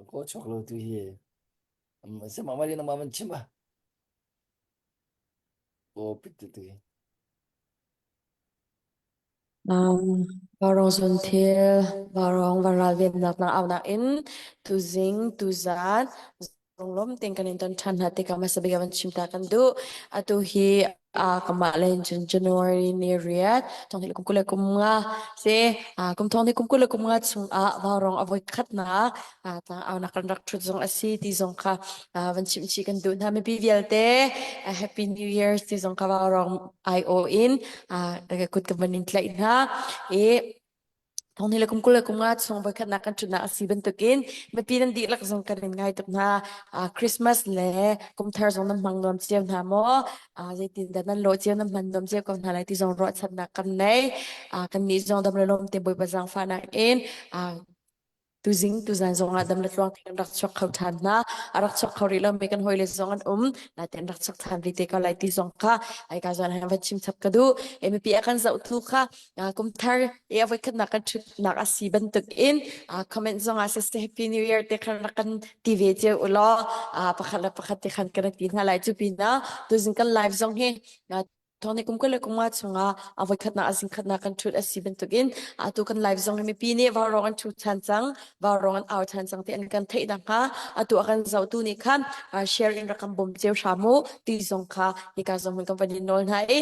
Ko chuak lo tu hi. Sema mari na ma van chim ah. Ko pit tu hi. Um, Vaurawng zunthil, vaurawng van ralvennak na aunak in tuzing, tuzan, lunglawm tein kan in ton ṭhan hna tikah hmasa bik ah van chim ta kan duh. Atu hi uh, kamah le cun January ni riat, thong hi kum 20 le kum nga si, uh, kum thong hi kum 20 le kum nga chungah vaurawng a voi khatnak uh, tlang aunak kan rak ṭhut zong a si ti zong kha uh, van chim chih kan duh hna. Mipi vialte uh, Happy New Year ti zong kha vaurawng IO in uh, kut ka van in tlaih hna i thong ni le kum 20 le kum nga chung voikhatnak kan ṭhutnak a si bantukin mipi nan dihlak zong kan in ngai tuk hna. Uh, Christmas le kum thar zong nan hmang nuam cio hna maw? Uh, zeitin dah nan lawh cio nan hman nuam cio ko hna lai ti zong ruahchannak kan nei. Uh, kan nih zong dam le lawm te Bawipa zaangfahnak in uh, Tuzing tuzan zongah dam le tluang tein rak chuak kho ṭhan hna. A rak chuak kho rih lomi kan hawile zong an um. Nain rak chuak ṭhan ve te ko lai ti zong kha ai ka zawn han va chim chap ka duh. Mipi a kan zohtu kha kum thar i a voikhatnak kan ṭhutnak a si bantuk in comment zong ah siseh Happy New Year te khan rak kan ti ve cio u law pakhat le pakhat te khan kan ti hna lai. Cu pinah tuzing kan live zong hi Thawng nih kum 20 le kum nga chungah a voikhatnak a zingkhatnak kan ṭhut a si bantukin atu kan live zong hi mipi nih vaurawng an ṭhu ṭhan cang, vaurawng an au ṭhan cang ti an kan theih nakhnga atu a kan zohtu nih khan share in rak kan bawm cio hram u ti zong kha hika zong hun kan van in nawl hna i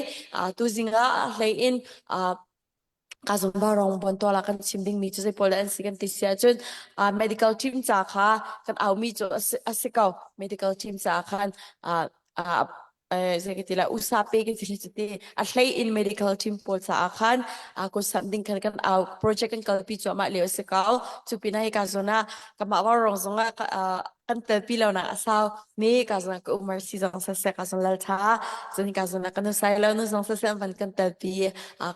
tu zing ah a hlei in ka zong vaurawng bon tual ah kan chim dingmi cu zei pawl dah an si kan ti si ahcun medical team ca kha kan aumi cu a si ko medical team ca khan zei ka ti lai usa pe ka ti cu ti a hlei in medical team pawl caah khan ko sam ding khan kan au project kan kalpi cuahmah lio a si ko cu pinah hi ka zawn ah kamah rong zong ah kan telpi lo nak a sau mi ka zawn ka umar si zong saseh ka zawn lal tha cun ka zawn ah kan sai lo nu zong saseh van kan telpi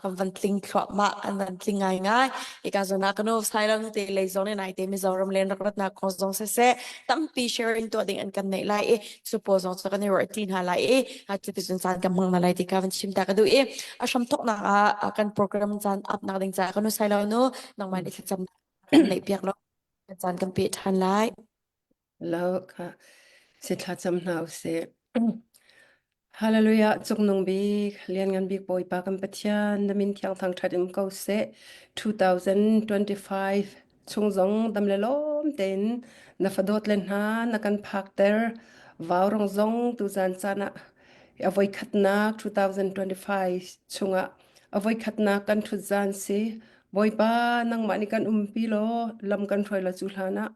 kan van tling thluahmah kan van tling ngai ngai i ka zawn ah kan sai lo nu te lei zong ne nai te Mizoram len rak rat nak kong zong saseh tampi sharing tuah ding an kan neih lai i cu pawl zong cu kan i ruahṭi hna lai i cuticun caan kan hmang hna lai ti kha van chim ta ka duh i a hramthawknak ah kan program caan up nak ding caah kan nu sai lo nu nangmah nih thlacam kan neih piak lo caan kan pe ṭhan lai. Lo kha si thlacam hna usih. Hallelujah cungnung bik lianngan bik Bawipa kan Pathian na min thiang thangṭhat in ko seh 2025 chung zong dam le lawm tein na fadawt le hna na kan phakter vaurong zong tuzan caan ah a voikhatnak 2025 chungah a voikhatnak kan ṭhut zan si Bawipa nangmah nih kan umpi law lam kan hruai law cu hlan ah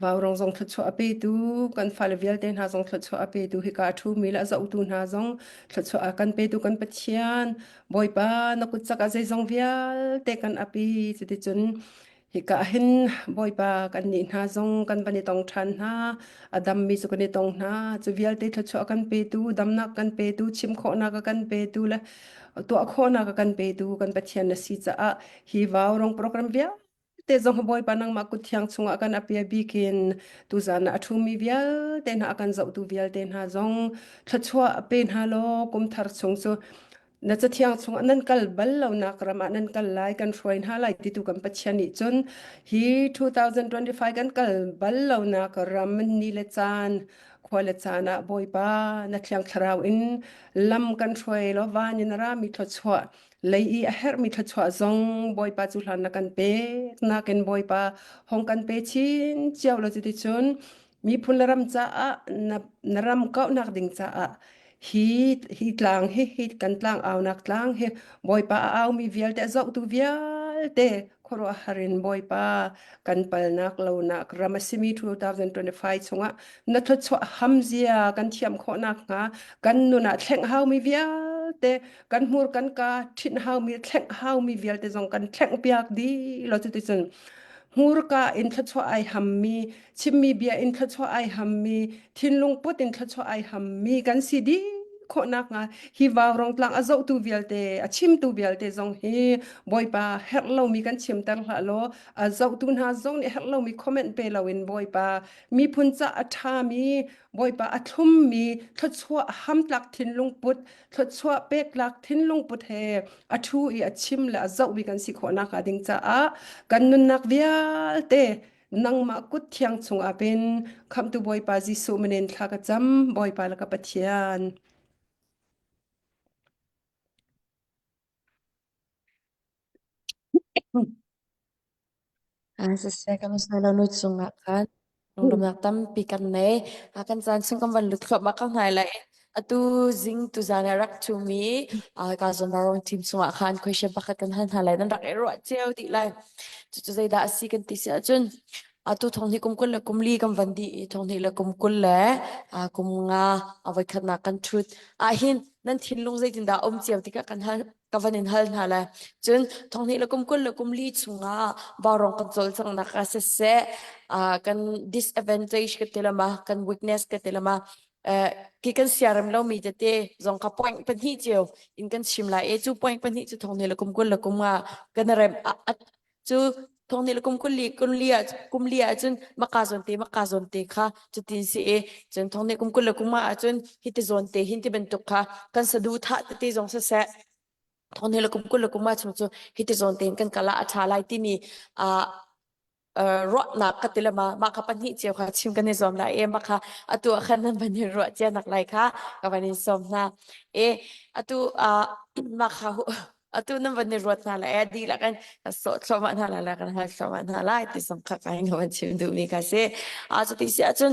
vaurong zong thluachuah a petu kan fale vialte hna zong thluachuah a petu hika a ṭhumi le a zohtu hna zong thluachuah a kan petu kan Pathian Bawipa na kut cak ah zeizong vialte kan ap i cuticun hika ah hin Bawipa kan nih hna zong kan van i tong ṭhan hna a dammi cu kan i tong hna cu vialte thluachuah kan petu damnak kan petu chim khawhnak a kan petu le tuah khawhnak a kan petu kan Pathian na si caah hi vaurong program vialte zong Bawipa nangmah kut thiang chungah kan apia bikin tuzan ah a ṭhumi vialte hna a kan zohtu vialte hna zong thluachuah pe hna law kum thar chung cu na cathiang chungah nan kal bal lonak ram ah nan kal lai kan hruai hna lai titu kan Pathian nih cun hi 2025 kan kal bal lonak ram ni le caan khua le caan ah Bawipa na thiang thlarau in lam kan hruai law van in a rami thluachuah lei i a herhmi thluachuah zong Bawipa cu hlan na kan pek nakin Bawipa hong kan pe chin cio lo cuticun miphun le ram caah na, na ram kauhnak ding caah hi hi tlang hi hi kan tlang aunak tlang hi Bawipa a aumi vialte a zohtu vialte khuaruahhar in Bawipa kan palnak lonak ram a simi 2025 chungah na thluachuah hamzia kan thiam khawh nakhnga kan nun ah thleng haumi vialte kan hmur kan ka ṭhinh haumi thleng haumi vialte zong kan thleng piak dih lo cuticun hmurka in thluachuah ai hammi chimmi bia in thluachuah ai hammi thinlung put in thluachuah ai hammi kan si dih khawh nakhnga hi vaurong tlang a zohtu vialte a chimtu vialte zong hi Bawipa herh lomi kan chimter hlah law a zohtu hna zong nih herh lomi comment pe loin Bawipa miphun ca a ṭhami Bawipa a thlummi thluachuah hamtlak thinlung put thluachuah peklak thinlung put he a ṭhu i a chim le a zohmi kan si khawh nakhnga ding caah kan nunnak vialte. Nangmah kut thiang chungah pin Khamhtu Bawipa Jesuh minin thla ka cam, Bawipa le ka Pathian. Siseh kan lo nu cungah khan lunglawmhnak tampi kan nei. A kan caan chung kan van lut thluahmah ko hna lai. Atu zing tuzan ah rak ṭhumi ka zawn barong team chungah khan question pakhat kan hal hna lai. Nan rak i ruah cio dih lai. Cucu zeidah a si kan ti si ahcun atu thong hnih kum 20 le kum li kan van dih i thong hnih le kum 20 le kum nga a voikhatnak kan ṭhut ahhin nan thinlung zeitindah um cio tikah kan hal ka van in hal hna lai. Cun thonghnih le kum 20 le kum li chungah vaurawng kan cawlcanghnak ah siseh, uh, kan disadvantage ka ti lama, kan weakness ka ti lama, uh, ki kan siarem lomi tete zong kha point pahnih cio in kan chim lai e cu point pahnih cu thonghnih le kum 20 le kum nga kan rem cu thonghnih le kum 20 kum li ah kum li ahcun maka zawn te maka zawn te kha cutin si i cun thonghnih kum 20 le kum nga ahcun hiti zawn te hin ti bantuk kha kan saduhthah tete zong siseh thonghnih le kum 20 le kum nga chung cu hiti zawn tein kan kal ah a ṭha lai timi uh, ruahnak ka ti lama mah kha pahnih cio kha chim kan i zuam lai e mah kha atu ah khan nan van in ruah cia nak lai kha ka van in sawm hna e atu ah mah kha atu nan van i ruat hna lai e dihlak in kan sawh thluahmah hna lai la kan hal thluahmah hna lai ti zong kha kai ka van chim duhmi kha si a cuti si ahcun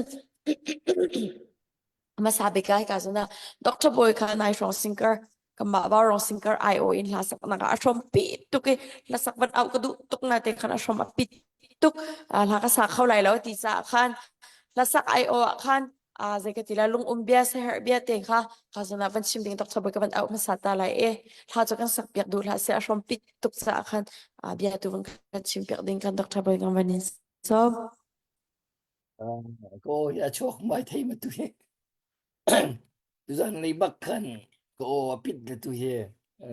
hmasa bik ah hika zawn ah Dr. Bawi kha nai hrawng singer kanmah Vaurawng singer IO in hla saknak ah a hrawm pi tuk i hlasak van auh ka duh tuk na te khan a hrawm a pit tuk hla ka sa kho lai lo ti caah khan hlasak IO ah khan a zei ka ti la lung um bia seher bia te kha ka zawn ah van chim ding Dr. Bawi ka van auh hmasa ta lai e hla cu kan sak piak duh hlah seh a hrawm pit tuk caah khan bia tu van kan chim piak ding kan Dr. Bawi kan van in sawm Ka aw hi a chuak mai thei ma tu hi. Tuzan lei bak khan ka aw a pit le tu hi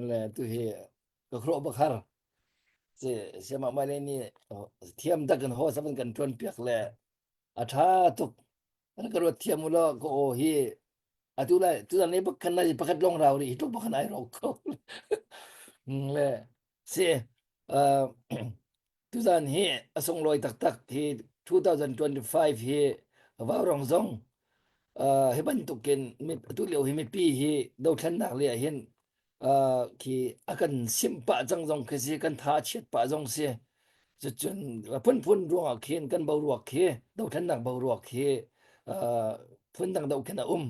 le tu hi ka khro bak har. Se siama mai le ni thiam tak kan ho saban kan tuan piak le a tha tuk. Kan ka ruat thiam u law ka aw hi atu lai tuzan lei bak khan nai pakhat long rau ri hi tuk bak khan ai ro ko. Le si uh, Tuzan hi a sunglawi taktak hi 2025 hi Vaurong zong uh, hi bantukin atu lio hi mipi hi dothlennak le ah hin uh, khi a kan simh pah cang zong khi si kan tha a chiat pah zong si cucun phunphun ruangah khin kan boruak khi dothlennak boruak khi uh, phun dang deuh khin a um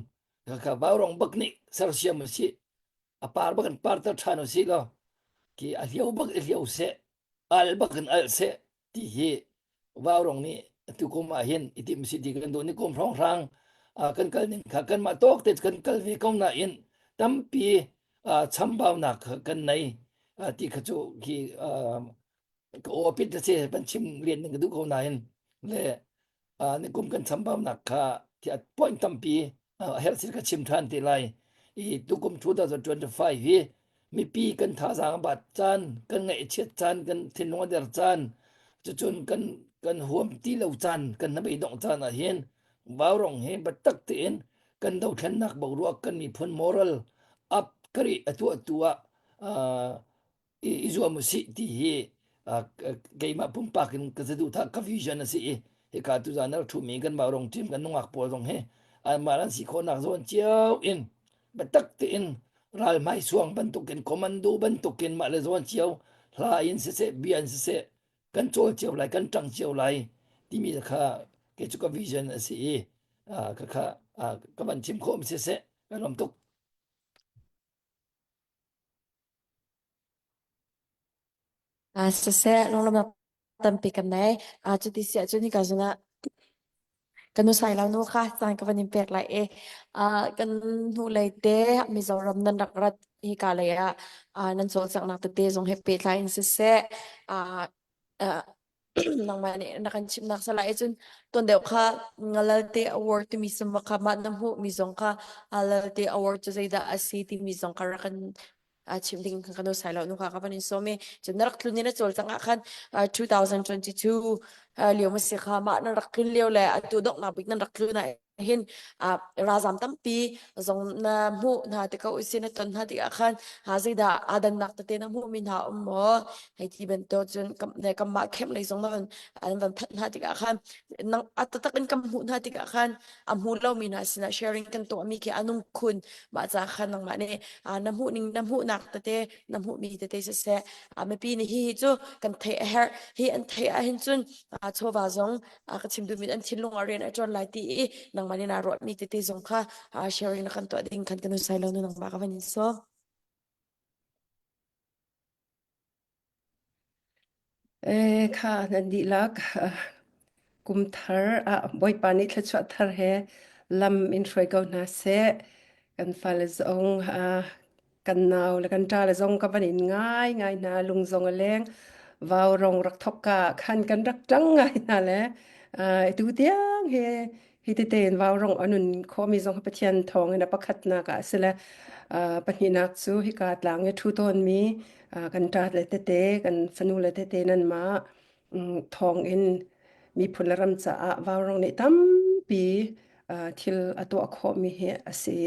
kha Vaurong bak nih sersiam a si a par bak in parter ṭhan u si law khi a hlio bak i hlio seh al bak in al seh ti hi Vaurong nih atu kum ah hin i timh si ti kan duh ni kum hrawnghrang kan kal ning kha kanmah tawk te kan kal ve ko nain tampi chambaunak kan nei ti kha cu khi ka aw pit a si van chim lian ning ka duh ko nain le ni kum kan chambaunak kha point tampi a herh sil ka chim ṭhan te lai i tukum 2025 hi mipi kan thazaang a bat caan kan ngaihchiat caan kan thinlung a der caan cucun kan kan huam ti lo caan kan hnabei dongh caan ah hin vaurong hi biatak tein kan dothlennak boruak kan miphun moral up kari a tuahtu ah i zuam usih ti hi keimah pumpak in ka saduhthah ka vision a si i hika tuzan a ṭhumi kan Vaurong team kan nungak pawl zong hi anmah an si khawhnak zawn cio in biatak tein ral hmai suang bantukin commando bantukin mah le zawn cio hla in siseh bia in siseh kan cawl cio lai kan ṭang cio lai timi kha kei cu ka vision a si i ka kha ka van chim khawh mi siseh ka lawm tuk. Siseh lunglawmhnak tampi kan nei. Cuti si ahcun hika zawn ah ka nu Sailo nu kha caan ka van in pek lai i kan hnulei te Mizoram nan rak rat hika lei ah nan cawlcanghnak tete zong he pehtlai in siseh nangmah nih na kan chimhnak salai cun tuan deuh kha Lalte Award timi sum kha mah na hmuhmi zong kha Lalte Award cu zeidah a si timi zong kha rak kan chim ding kan kan sai lo nu kha ka van in sawm i cun na rak tlun in na cawlcang ah khan 2022 lio ma si kha mah na rak tlun lio le atu donghnak bik nan rak tlun ah. Hin ralzam tampi zong na hmuh hna te ko usi na ton hna tikah khan zeidah aa dannak tete na hmuhmi hna um maw? Hei ti bantuk cun kanmah camp lei zong na van an van phanh hna tikah khan nang a taktak in kan hmuh hna tikah khan a hmu lomi hna sinah sharing kan tuahmi khi a nung khun. Mah ca khan nangmah nih na hmuh ning na hmuhnak tete na hmuhmi tete siseh mipi nih hihi cu kan theih a herh hi an theih ahhin cun chawva zong ka chim duhmi an thinlung ah rian a ṭuan lai ti i nangmah nih naa ruahmi tete zong kha sharing na kan tuah ding khan kan sai lo nu nangmah ka van in sawm. Eh, kha nan dihlak kum thar ah Bawipa nih thluachuah thar he lam in hruai ko hna seh. Kan fale zong kan nau le kan ṭa le zong ka van in ngai ngai hna lung zong a leng vau rong rak thok ka khan kan rak ṭang ngai hna le tu tiang he hi tete in vau rong anun khomi zong Pathian thawng in a pakhatnak ah si le pahnihnak cu hika tlang i ṭhu tawnmi kan ṭa le tete kan fanu le tete nan mah thawng in miphun le ram caah vaurong nih tampi thil a tuah khawhmi hi a si.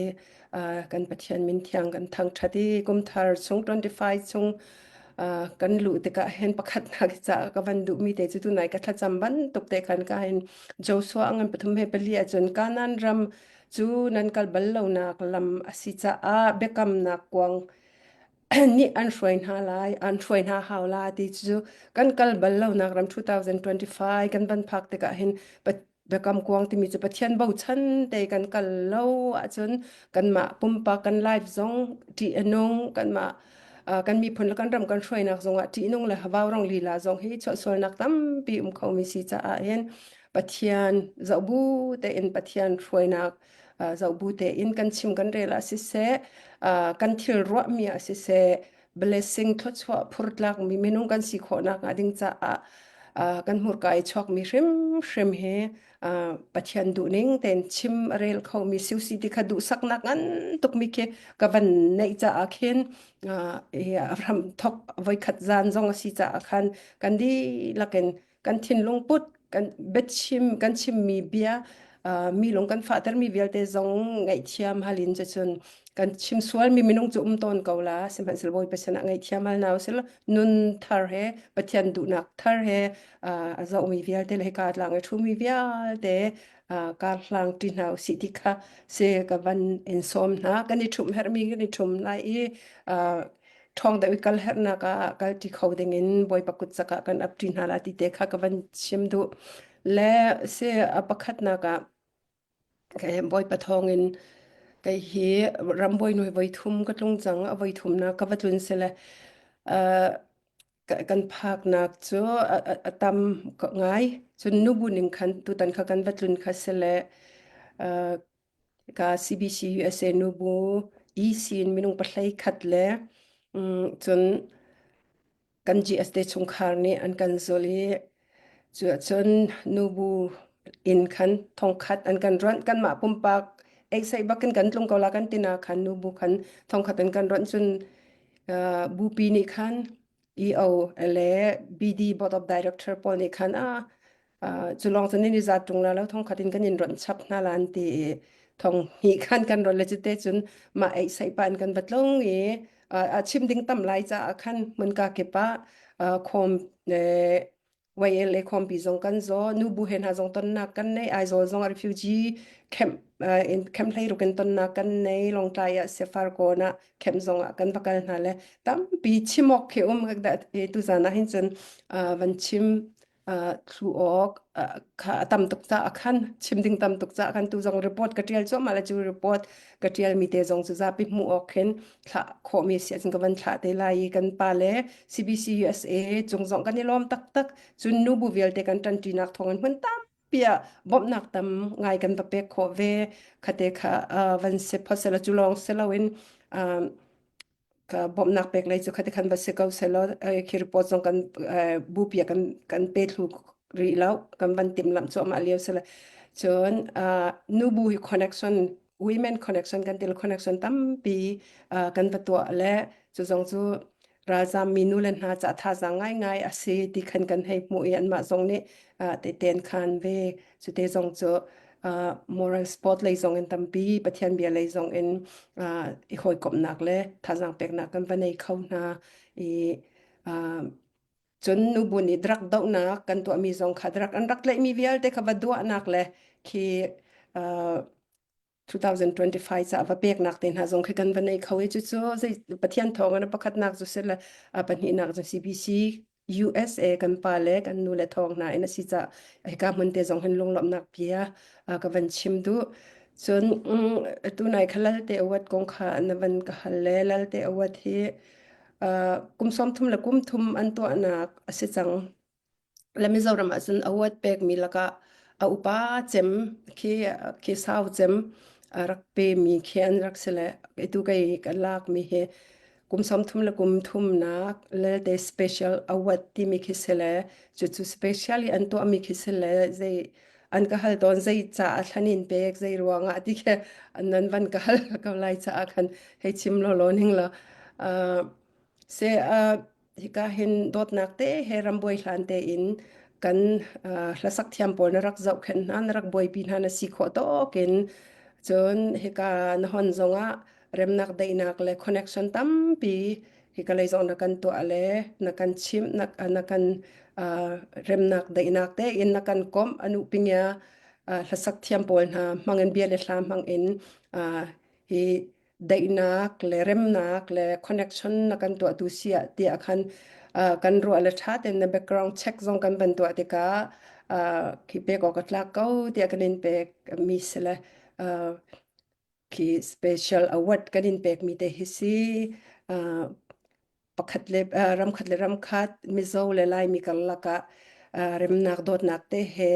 Kan Pathian min thiang kan thangṭhat i kumthar chung 25 chung kan luh tikah hin pakhatnak caah ka van duhmi te cu tunai ka thlacam bantuk te khan ka hin Joshua ngan pathum he pali ahcun Kanaan ram cu nan kal bal lonak lam a si caah biakamnak kuang nih an hruai hna lai an hruai hna hau la ti cu kan kal bal lonak ram 2025 kan van phak tikah hin biakam kuang timi cu Pathian bochan te kan kal lo ahcun kanmah pumpak kan life zong ṭih a nung kanmah kan miphun le kan ram kan hruainak zongah ṭih nung le vaurong lila zong hi chuahsualnak tampi um khomi si caah hin Pathian zohbu tein Pathian hruainak zohbu tein kan chim kan rel ah siseh kan thil ruahmi ah siseh blessing thluachuah phurtlak mi minung kan si khawhnak hnga ding caah kan hmurka i chuakmi hrimhrim hi Pathian duhning tein chim a rel khomi siusi ti kha duhsaknak ngan tukmi khi ka van neih caah khin ram thok voikhat zan zong a si caah khan kan dihlak in kan thinlung put kan biachim kan chimmi bia mi lung kan fahtermi vialte zong ngaihthiam halin cun kan chim sualmi minung cu um tawn ko la sihmanhsehlaw Bawipa sinah ngaihthiam hal hna usih nun thar he Pathian duhnak thar he a zohmi vialte le hika tlang i ṭhumi vialte kar hlang ṭi hna usih ti kha si ka van in sawm hna kan i ṭhumh herhmi kan i ṭhum lai i ṭhawng deuh i kal herhnak ah kal ṭi kho dingin Bawipa kut cak ah kan ap ṭi hna la ti te kha ka van chim duh. Le si a pakhatnak ah Bawipa thawngin kei hi rambawi nuai voi thum ka tlung cang a voi thumnak ka va tlun sile kan phaknak cu a tam ngai cun nubu ning khan tutan kha kan va tlun kha sile Ka CBC USA nubu EC in minung pahlei khat le cun kan GS te chungkhar nih an kan zul i cu ahcun nubu in khan thongkhat an kan ruanh kanmah pumpak ei bak in kan tlung ko la kan tina khan nubu khan thongkhat an kan ruanh cun bupi nih khan EO le BD Board of Director pawl nih khan a cu lawng cun in i zat ṭung la lo thong khat in kan in ronh chap hna la an ti i thong hnih khan kan ronh le cute cun mah ei saih pa in kan va tlung i a chim ding tam lai caah khan hmunka kip ah khawm YLA khawmpi zong kan zaw nubu he hna zong tonnak kan nei Aizawl zong refugee camp in camp hlei ruk in tonnak kan nei Lawngtlai ah Sefarkawn ah camp zong ah kan va kal hna le tampi chim awk khi um tuzan ah hin cun van chim thlu awk kha a tam tuk caah khan chim ding tam tuk caah khan tu zong report ka ṭial cuahmah le cu report ka ṭialmi te zong cu zapi hmuh awk khin thlah khawhmi si ahcun ka van thlah te lai i kan pa le CBC USA cung zong kan i lawm taktak cun nubu vialte kan ṭanṭinak thawngin hmun tampi ah bawmhnak tam ngai kan va pek khawh ve khate kha van si phot sela cu lawng si loin ka bawmhnak pek lei cu khati khan va si ko selaw khi report zong kan bupi ah kan kan pe thlu rih lo kan van timhlamh cuahmah lio sila cun nubu hi connection women connection kan til connection tampi kan va tuah le cu zong cu ralzam mi nu le hna ca thazaang ngaingai a si ti khan kan hei hmuh i anmah zong nih tehten khan ve cu te zong cu. Moral sport lei zong in tampi Pathian bia lei zong in i hawikomhnak le thazaang peknak kan va nei kho hna i cun nubu nih drug dohnak kan tuahmi zong kha drug an rak tlaihmi vialte kha va duahnak le khi 2025 ca va peknak te hna zong khi kan va nei kho i cucu zei Pathian thawng in pakhatnak cu si le pahnihnak cu CBC USA kan pa le kan nu le thawng hna in a si ca hika hmun te zong hin lunglawmhnak bia ka van chim duh. Cun tu nai kha Lalte Award kong kha na van ka hal le Lalte Award hi kum 30 le kum thum an tuahnak a si cang. Le Mizoram ah cun award pekmi lakah a upa cem khi khi sau cem a rak pemi khi an rak si le itu kei ka lakmi hi kum 30 le kum thumnak Lelte Special Award timi khi si le cucu special i an tuahmi khi si le zei an ka hal tawn zei ca a thlan in pek zei ruangah ti khi nan van ka hal ko lai caah khan hei chim law law ning law se Hika hin dawtnak te he rambuai hlan tein kan hlasak thiam pawl na rak zohkhenh hna, na rak buaipi hna na si khawh tawk in cun hika na hon zongah remnak daihnak le connection tampi hika lei zong na kan tuah le na kan chimh na, na kan uh, remnak daihnak tein na kan komh anu pingya uh, hlasak thiam pawl hna hmangin bia le hla hmangin uh, hi daihnak le remnak le connection na kan tuahtu si ah tiah khan uh, kan ruah le ṭha tein na background check zong kan van tuah tikah uh, khi pek awk a tlak ko tiah kan in pek mi si le uh, khi special award kan in pek mi te hi si uh, pakhat le ramkhat le ramkhat Mizo le Laimi karlak ah remnak dawtnak te he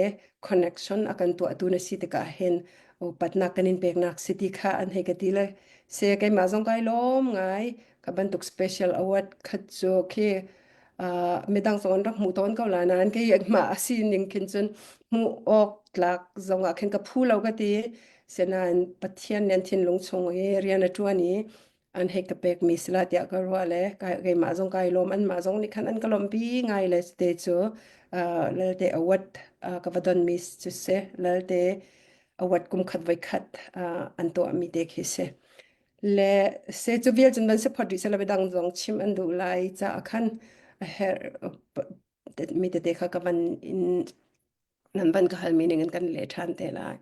connection a kan tuahtu na si tikah hin upatnak kan in peknak si ti kha an hei ka ti le se keimah zong kai lawm ngai ka bantuk special award khat cu khi midang zong an rak hmuh tawn ko la nain kei mah a si ning khin cun hmuh awk tlak zong ah khin ka phu lo ka ti senain Pathian nih an thinlung chung i rian a ṭuan i an hei ka pekmi si la tiah ka ruah le keimah zong kai lawm anmah zong nih khan an ka lawmhpi ngai le te cu Lalte award ka va donmi cu si Lalte award kum khat voi khat an tuahmi te khi si le se cu vial cun van support rih sela dang zong chim an duh lai caah khan a herh mi tete kha ka van in nan van ka halmi ning in kan leh ṭhan te lai.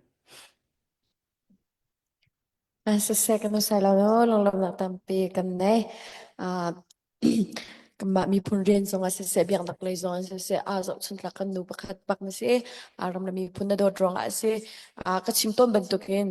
Siseh kan usai lo lunglawmhnak tampi kan nei. Uh, kanmah miphun rian zong ah siseh, biaknak lei zong ah siseh, aa zohchuntlak kan nu pakhat bak na si. Uh, ram le miphun na dawt ruangah a si. Uh, ka chim tawn bantukin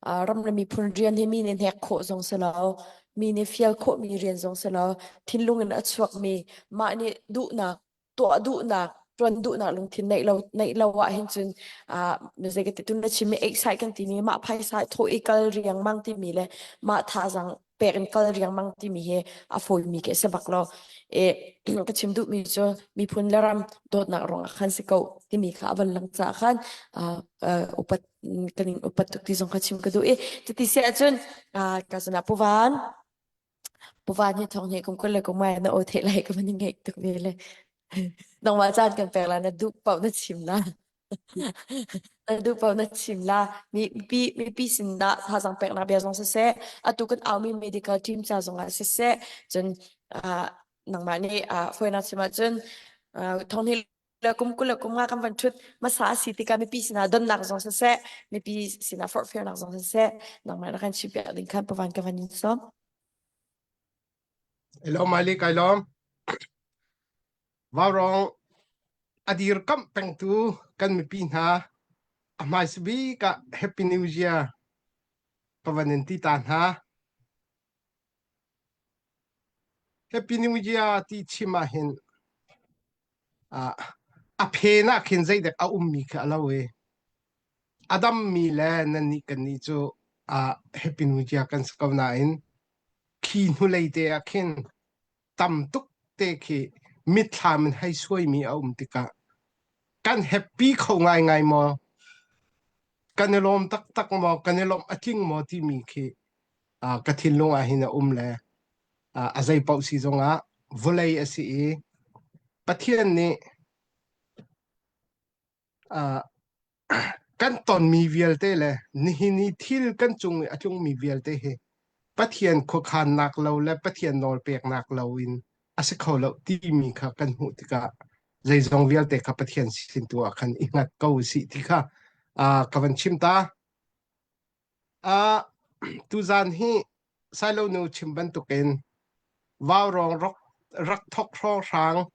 uh, ram le miphun rian hi mi nih hnek khawh zong si lo, mi nih fial khawhmi rian zong si lo, thinlung in a chuakmi, mah nih duhnak tuah duhnak tuan duhnak lungthin neih lo neih lo ah hin cun ah zei ka ti tun na chim i excited kan timi mah phaisa thaw i kal riangmang timi le mah thazang pek in kal riangmang timi hi a fawimi ke se bak lo e ka chim duhmi cu miphun le ram dawtnak ruangah khan si ko timi kha a van lang ca khan upat kan in upat tuk ti zong kha chim ka duh i cuti si ahcun ka zana puvan Puvan hi thong hi kum 20 le kum mai na aw theih lai ka van i ngaih tuk ve le. Nangmah caan kan pek la na duh paoh na chim la. Na duh paoh na chim la. Mi mipi mipi sin dah thazaang peknak bia zong siseh, atu kan aumi medical team ca zong ah siseh, cun ah nangmah nih ah fawinak chim ahcun ah thong hi le kum 20 le kum nga kan van ṭhut hmasa a si tikah mipi sinah donnak zong siseh, mipi sinah forhfialnak zong siseh, nangmah na kan chimpiak ding khan pavan ka van in sawm. Hello Miley kai lawm. Vaurong a dirkamh pengtu kan mipi hna a hmaisa bik ah Happy New Year ka van in ti ta hna. Happy New Year ti chim ah hin ah a phen ah khin zeidek a ummi kha a lo i a dammi le nannih kannih cu ah Happy New Year kan si ko nain khi hnulei te ah khin tam tuk te khi mitthlam in hei suaimi a um tikah kan happy kho ngaingai maw kan i lawm taktak maw kan i lawmh a tling maw timi khi uh, ka thinlung ah hin a um le uh, a zei paoh si zongah vawlei a si i Pathian nih uh, Kan tonmi vialte le nihin i thil kan cung i a tlungmi vialte hi Pathian khuakhannak lo le Pathian nawlpeknak lo in a si kho lo timi kha kan hmuh tikah zeizong vialte kha Pathian sin tu ah khan i hngat ko usih ti kha uh, ka van chim ta. Uh, tuzan hi Sailo nu chim bantukin vaurawng rak, rak thok hrawnghrang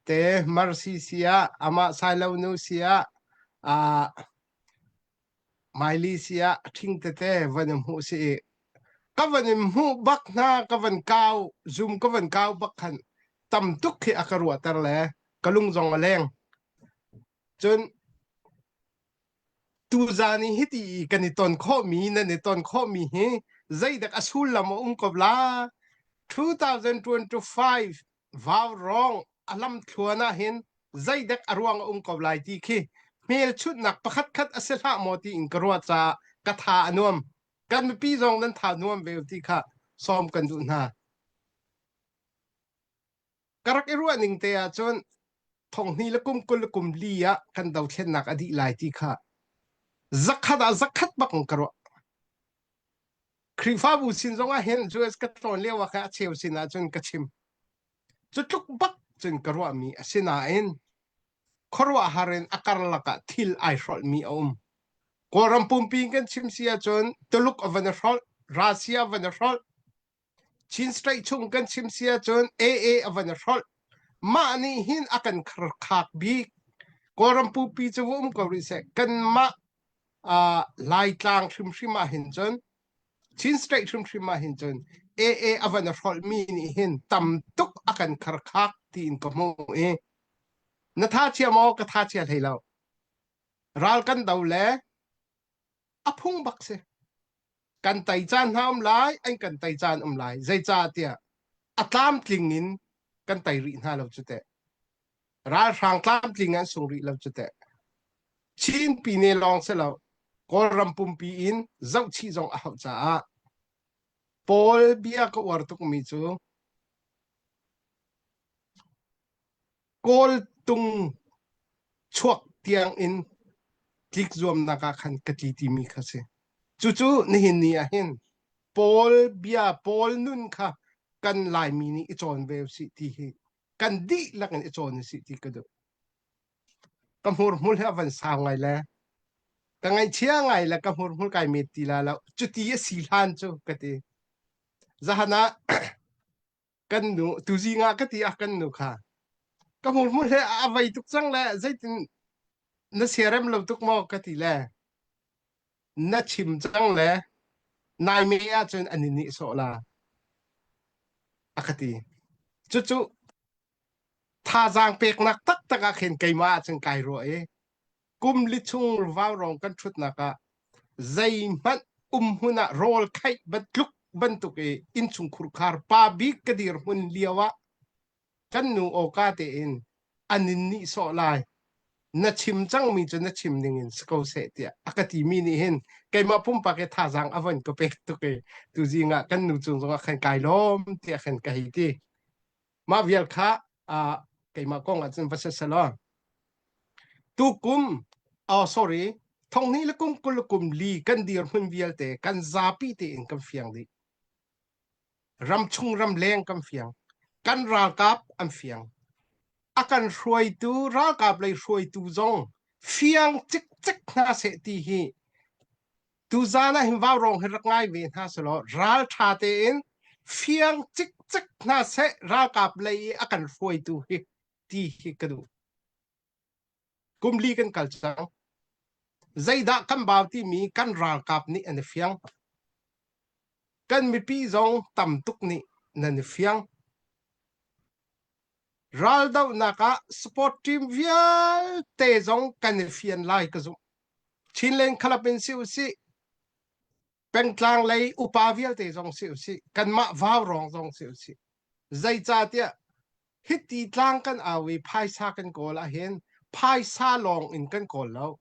te Marsi sia amah Sailo nu sia uh, Miley sia ṭhing tete van in hmuh si i ka van in hmuh bak hna ka van kau zum ka van kau bak khan tam tuk khi a ka ruahter le ka lung zong a leng cun tuzan i hiti i kan i ton khawhmi nan i ton khawhmi hi zeidak a sullam a um ko la 2025 vaurawng a lamthluan ah hin zeidek a ruang a um ko lai ti khi hmelchunhnak pakhat khat a si hlah maw tiin ka ruah caah ka tha a nuam. Kan mipi zong nan tha nuam ve ti kha sawm kan duh hna. Ka rak i ruah ning te ahcun thonghni le kum 20 le kum li ah kan dothlennak a dih lai ti kha zakhat ah zakhat bak in ka ruah. Khrihfabu sin zong ah hin US ka tlawn lio ah khan a cheu sin ah cun ka chim. Cu tluk bak cun ka ruahmi a si nain khuaruahhar in a karlak ah thil ai hrolhmi a um. Kawlram pumpi in kan chim si ahcun Tuluk a van i hrolh, Russia a van i hrolh, Chin State chung kan chim si ahcun AA a van i hrolh. Mah nih hin a kan kharkhak bik. Kawlram pumpi cu va um ko rih seh. Kanmah uh, Laitlang hrimhrim ah hin cun Chin State hrimhrim ah hin cun AA a van a hrolhmi nih hin tam tuk a kan kharkhak tiin ka hmuh i na tha chia maw ka tha chia hlei lo ral kan do le a phung bak si kan tei caan hna um lai an kan tei caan um lai zeicah tiah a tlamtling in kan tei rih hna lo cu teh ralhrang tlamtling an sung rih lo cu teh Chin pine lawng si lo Kawlram pumpi in zohchih zong a hauh caah Paul bia ka uar tukmi cu Kawl tung chuak tiang in tlik zuamnak ah khan ka tli timi kha si. Cucu nihin ni ah hin Paul bia Paul nun kha kan Laimi nih i cawn ve usih ti hi kan dihlak in i cawn usih ti ka duh. Ka hmurhmul hi a van sau ngai le ka ngaihchia ngai le ka hmurhmul kai met ti la lo. Cuti a si hlan cu ka ti. Zahan ah kan nu tuzing ah ka ti ah kan nu kha ka hmurhmul he a vei tuk cang le zeitin na siarem lo tuk maw ka ti le na chim cang le nai me ahcun an i nihsawh la a ka ti. Cucu thazaang peknak taktak ah khin keimah ah cun kai ruah i kum li chung vaurawng kan ṭhutnak ah zeihmanh umhmun ah rawl khaih bantluk bantuk i innchungkhur khar pa bik ka dirhmun lio ah kan nu awka tein an in nihsawh lai na chim cangmi cu na chim ning in si ko seh tiah a ka timi nih hin keimah pumpak i thazaang a von ka pek tuk i tuzing ah kan nu cung zongah khan kai lawm tiah khan ka hei ti. Mah vial kha uh, keimah kong ah cun va si selaw tukum oh sorry thonghnih le kum 20 le kum li kan dirhmun vialte kan zapi tein kan fiang dih ramchung ramleng kan fiang kan ralkap an fiang a kan hruaitu ralkap lei hruaitu zong fiang cikcek hna seh ti hi Tuzaan ah hin vaurawng hi rak ngai ve hna selaw ralṭha tein fiang cikcek hna seh ralkap lei i a kan hruaitu hi ti hi ka duh. Kum li kan kal cang. Zeidah kan bau timi kan ralkap nih an i fiang. Kan mipi zong tam tuk nih nan i fiang. Raldohnak ah sport team vialte zong kan i fian lai ka zumh. Chinland Club in si usih, pengtlang lei upa vialte zong si usih, kanmah vaurawng zong si usih. Zeicahtiah hiti tlang kan au i phaisa kan kawl ahhin phaisa lawng in kan kawl lo.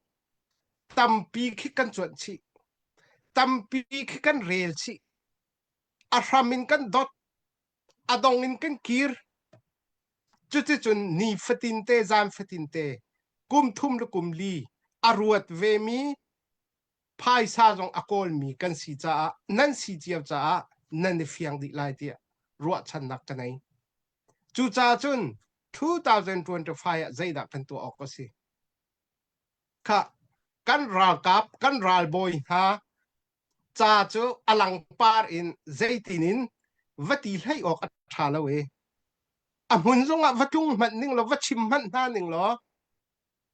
Tampi khi kan cuanh chih. Tampi khi kan rel chih. A hram in kan dot. A dong in kan kir. Cuticun ni fatin te, zan fatin te, kum thum le kum li a ruat vemi. Phaisa zong a kawlmi kan si caah nan si cio caah nan i fiang dih lai tiah ruahchannak ka nei. Cucaah cun 2025 ah zeidah kan tuah awk a si? Kha kan ralkap, kan ralbawi hna ca cu a langpar in zeitin in va ti hlei awk a ṭha lo i a hmun zongah va tlung hmanh ning law va chim hmanh hna ning law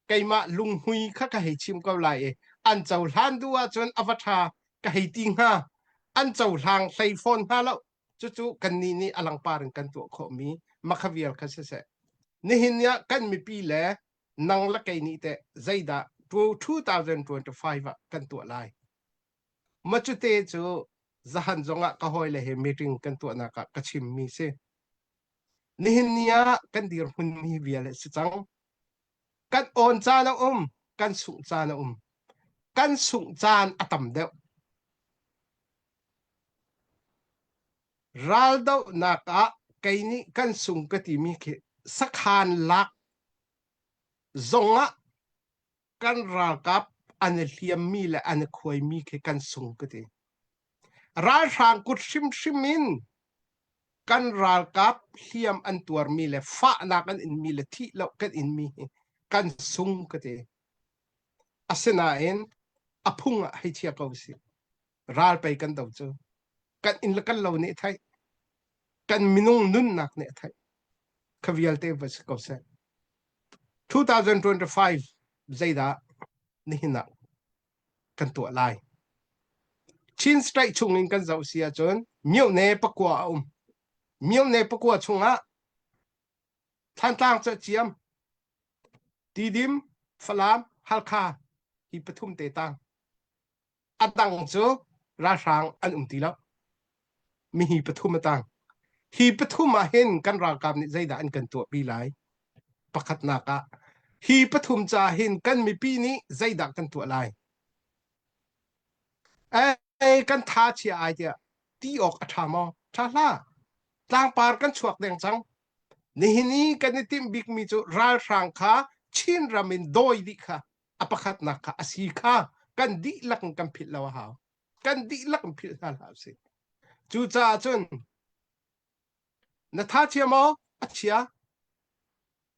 keimah lunghmui kha ka hei chim ko lai i an cohlan duh ahcun a va ṭha ka hei ti hnga an cohlang hlei fawn hna lo cucu kannih nih a langpar in kan tuah khawhmi makha vial kha siseh nihin ni ah kan mipi le nang le kei nih teh zeidah 2025 ah kan tuah lai Macute cu zahan zongah ka hawile he meeting kan tuahnak ah ka chimmi si. Nihin ni ah kan dirhmun mi vial si cang. Kan awn caan a um, kan sungh caan a um. Kan sungh caan a tam deuh. Raldohnak ah kei nih kan sung ka timi khi sakhan lak zongah kan ralkap an i hliammi le an i khuaimi khi kan sung ka ti. Ralhrang kut hrimhrim in kan ralkap hliam an tuarmi le fahnak an inmi le thih lo kan inmi hi kan sung ka ti. Asinain a phung ah hei chia ko si. Ral pei kan do cu. Kan inn le kan lo nih theih. Kan minung nunnak nih a theih. Kha vialte va si ko seh. 2025 zeidah nihin ah kan tuah lai? Chin State chungin kan zoh si ahcun myone pakua a um. Myone pakua chungah Thantlang cu ciam, Tidim, Falam, Halkha hi pathum te tang. A dang cu ralhrang an um ti lo. Mihi pathum a tang. Hi pathum ah hin kan ralkap nih zeidah an kan tuahpi lai? Pakhatnak ah hi pathum ca hin kan mipi nih zeidah kan tuah lai? Ei, kan tha chia ai tiah ti awk a ṭha maw? Ṭha hlah. Tlangpar kan chuak deng cang. Nihin i kan i timh bikmi cu ralhrang kha Chin ram in dawi dih kha a pakhatnak kha a si kha kan dihlak in kan philh lo a hau. Kan dihlak in philh hna hlah usih. Cucaah cun na tha chia maw? A chia.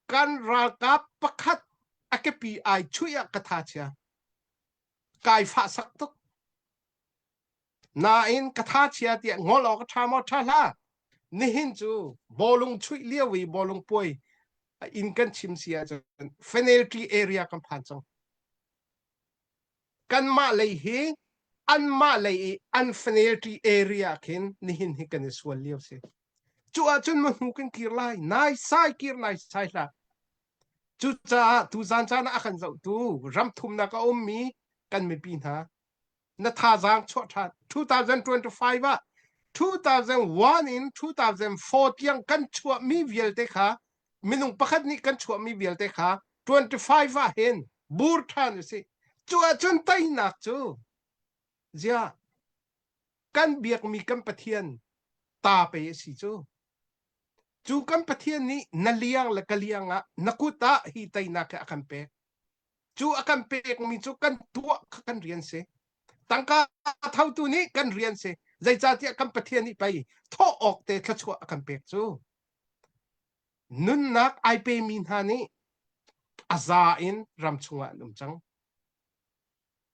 Kan ralkap pakhat a kepi ai chuih ah ka tha chia. Kai fah sak tuk. Nain ka tha chia tiah ngol awk a ṭha maw? Ṭha hlah. Nihin cu bawlung chuih lio i bawlung puai in kan chim si ahcun penalty area kan phan cang. Kanmah lei hi anmah lei i an penalty area khin nihin hi kan i sual lio si. Cu ahcun ma hnu kan kir lai, nai sai kir nai sai hlah. Cucaah tuzan caan ah a kan zohtu ram thumnak a ummi kan mipi hna na thazaang chuah ṭhan 2025 ah 2001 in 2004 tiang kan chuahmi vialte kha minung pakhat nih kan chuahmi vialte kha 25 ah hin bur ṭhan usih cu ahcun teinak cu ziah kan biakmi kan Pathian ta pe a si cu cu kan Pathian nih na liang le ka liang ah na kut ah hi teinak hi a kan pek Cu a kan pekmi cu kan tuah kha kan rian si. Tangka thotu nih kan rian si. Zeicahtiah kan Pathian nih pei thawh awk te thluachuah a kan pek cu. Nunnak ai pemi hna nih a za in ram chungah an um cang.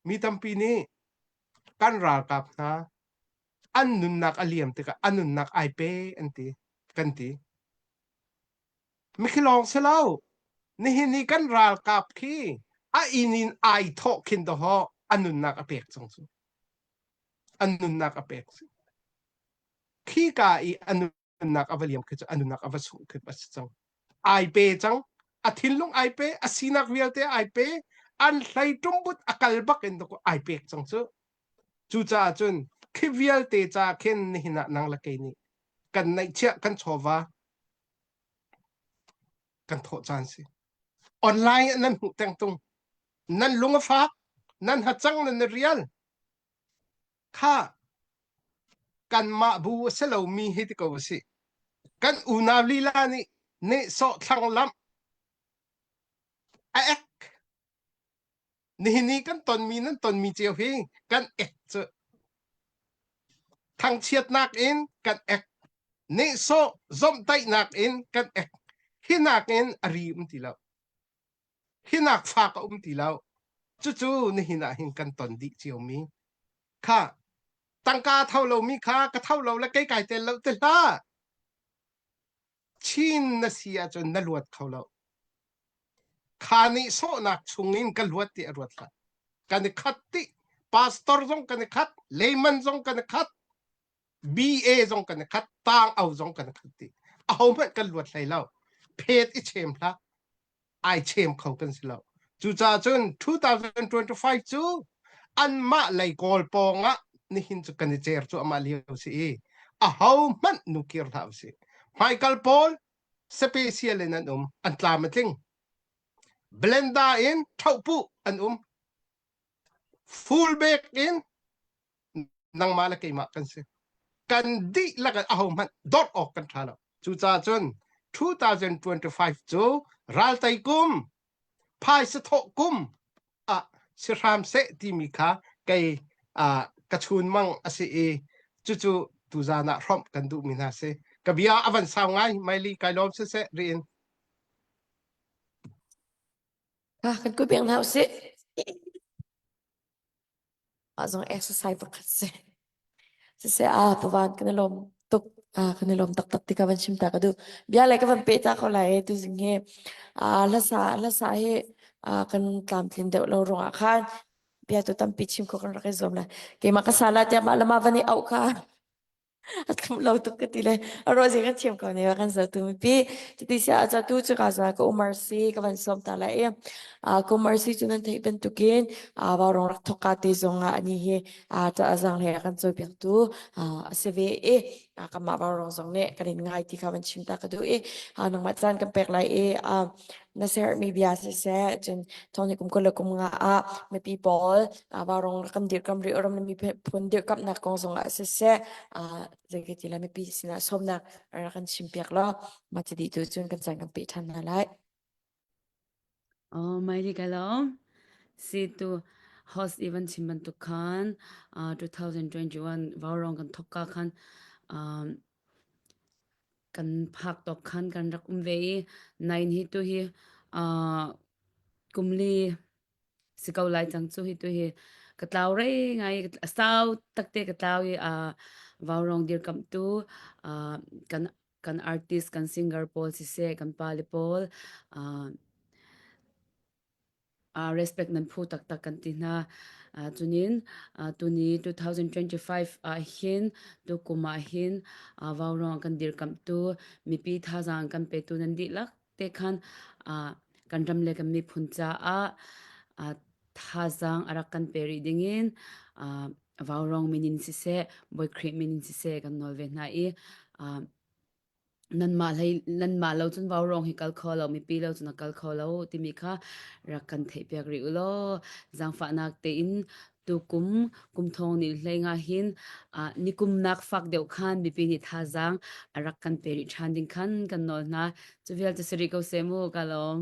Mi tampi nih kan ralkap hna an nunnak a liam tikah a nunnak ai pe an ti kan ti. Mikhi lawng si lo. Nihin i kan ralkap khi a inn in ai thawh khin dawhaw a nunnak a pek cang cu. A nunnak a pek si. Khi ka i a nunnak a va liam khi cu a nunnak a va sungh khi a si cang. Ai pe cang. A thinlung ai pe, a sinak vialte ai pe, an hlei ṭumbut a kal bak in dawkaw ai pek cang cu. Cucaah cun khi vialte ca khin nihin ah nang le kei nih kan neihchiah kan chawva kan thawh caan si. Online ah nan hmuh tengtung. Nan lung a fak, nan hacang nan i rial. Kha kanmah bu a si lomi hi ti ko a si. Kan unau lila nih nehsawh thlanglamh a ek. Nihin ni kan tonmi nan tonmi cio hi kan ek cu thangchiatnak in kan ek nehsawh zomhtaihnak in kan ek hinak in a ri um ti lo hinak fak a um ti lo cucu nihin ah hin kan ton dih ciomi kha tangka tho lomi kha ka tho lo le kei kai tel lo te hlah Chin na si ahcun na luat kho lo. Kha nih sawhnak chungin ka luat ti a ruat hlah. Kan i khat ti. Pastor zong kan i khat, layman zong kan i khat, BA zong kan i khat, tang au zong kan i khat ti. Ahohmanh kan luat hlei lo. Phet i chem hlah. Ai chem kho kan si lo. Cucaah cun 2025 cu anmah lei kawl pawng ah nihin cu kan i cer cu amah lio si i ahohmanh nu kir hlah usih. Hmaikal pawl special in an um, an tlam a tling. Blenda in ṭhohpuh an um. Fullback in nangmah le keimah kan si. Kan dihlak in ahohmanh dawt awk kan ṭha lo. Cucaah cun 2025 cu raltei kum, phaisa thawh kum ah si hram seh timi kha kei uh, ka chunmang a si i cucu tuzan ah hrawmh kan duhmi hna si. Ka bia a van sau ngai, Maili kai lawm siseh riin. Ah, kan kuh piak hna usih. Mah zong exercise pakhat si. Siseh ah pavan kan i lawm tuk. Ah kan i lawm taktak ti ka van chim ta ka duh. Bia le ka van peh ta ko lai e tuzing hi. Ah hlasa hlasa hi ah kan tlamtlin deuh lo ruangah khan bia tu tampi chim kho kan rak i zuam lai. Keimah ka sala tiah mah le mah van i auh kha a tlum lo tuk ka ti le a ro zing kan thiam ko ne kan zo tu mipi cuti sia a tu cu ka za ka umar si ka van som ta la e a ka umar si cu nan theih bantukin a va rong rak thok ka te zong ah ani hi a ta azang he kan choi piak tu a si ve e a ka ma va rong zong ne kan in ngai ti kha van chim ta ka du e a nangmah caan kan pek lai e a na sermi bia siseh cun thawng kum kul le kum nga ah mipi pawl vaurawng kan dirhkamh rih ram le miphun dirhkamhnak kong zong ah siseh zeiti ti le mipi sinah sawmnak rak kan chimpiak law mah cu dih tu cun kan caan kan peh ṭhan hna lai. Oh, mai li ka lawm. Si tu host even chim bantuk khan uh, 2021 vaurawng kan thok ka khan um, Kan phak tawk khan kan rak um ve i nain hi tu hi uh, kum li si ko lai cang cu hi tu hi ka tlau rei ngai a sau takte ka tlau i uh, vaurawng dirkamhtu uh, kan kan artist kan singer pawl siseh kan pale pawl uh, respect nan phu taktak kan ti hna. Cunin tuni 2025 ah hin tukum ah hin vauruang kan dirkamhtu mipi thazaang kan petu nan dihlak te khan kan ram le kan miphun caah thazaang a rak kan pe rih dingin vauruang min in siseh Bawi Khrih min in siseh kan nawl ve hna i nanmah hlei nanmah lo cun vaurawng hi kal kho lo mipi lo cun a kal kho lo timi kha rak kan theihpiak rih u law zaangfahnak tein tukum kum thong ni hlei nga hin uh, nikum nak fak deuh khan mipi nih thazaang a rak kan pe rih ṭhan ding khan kan nawl hna cu vialte si rih ko seh mu ka lawm.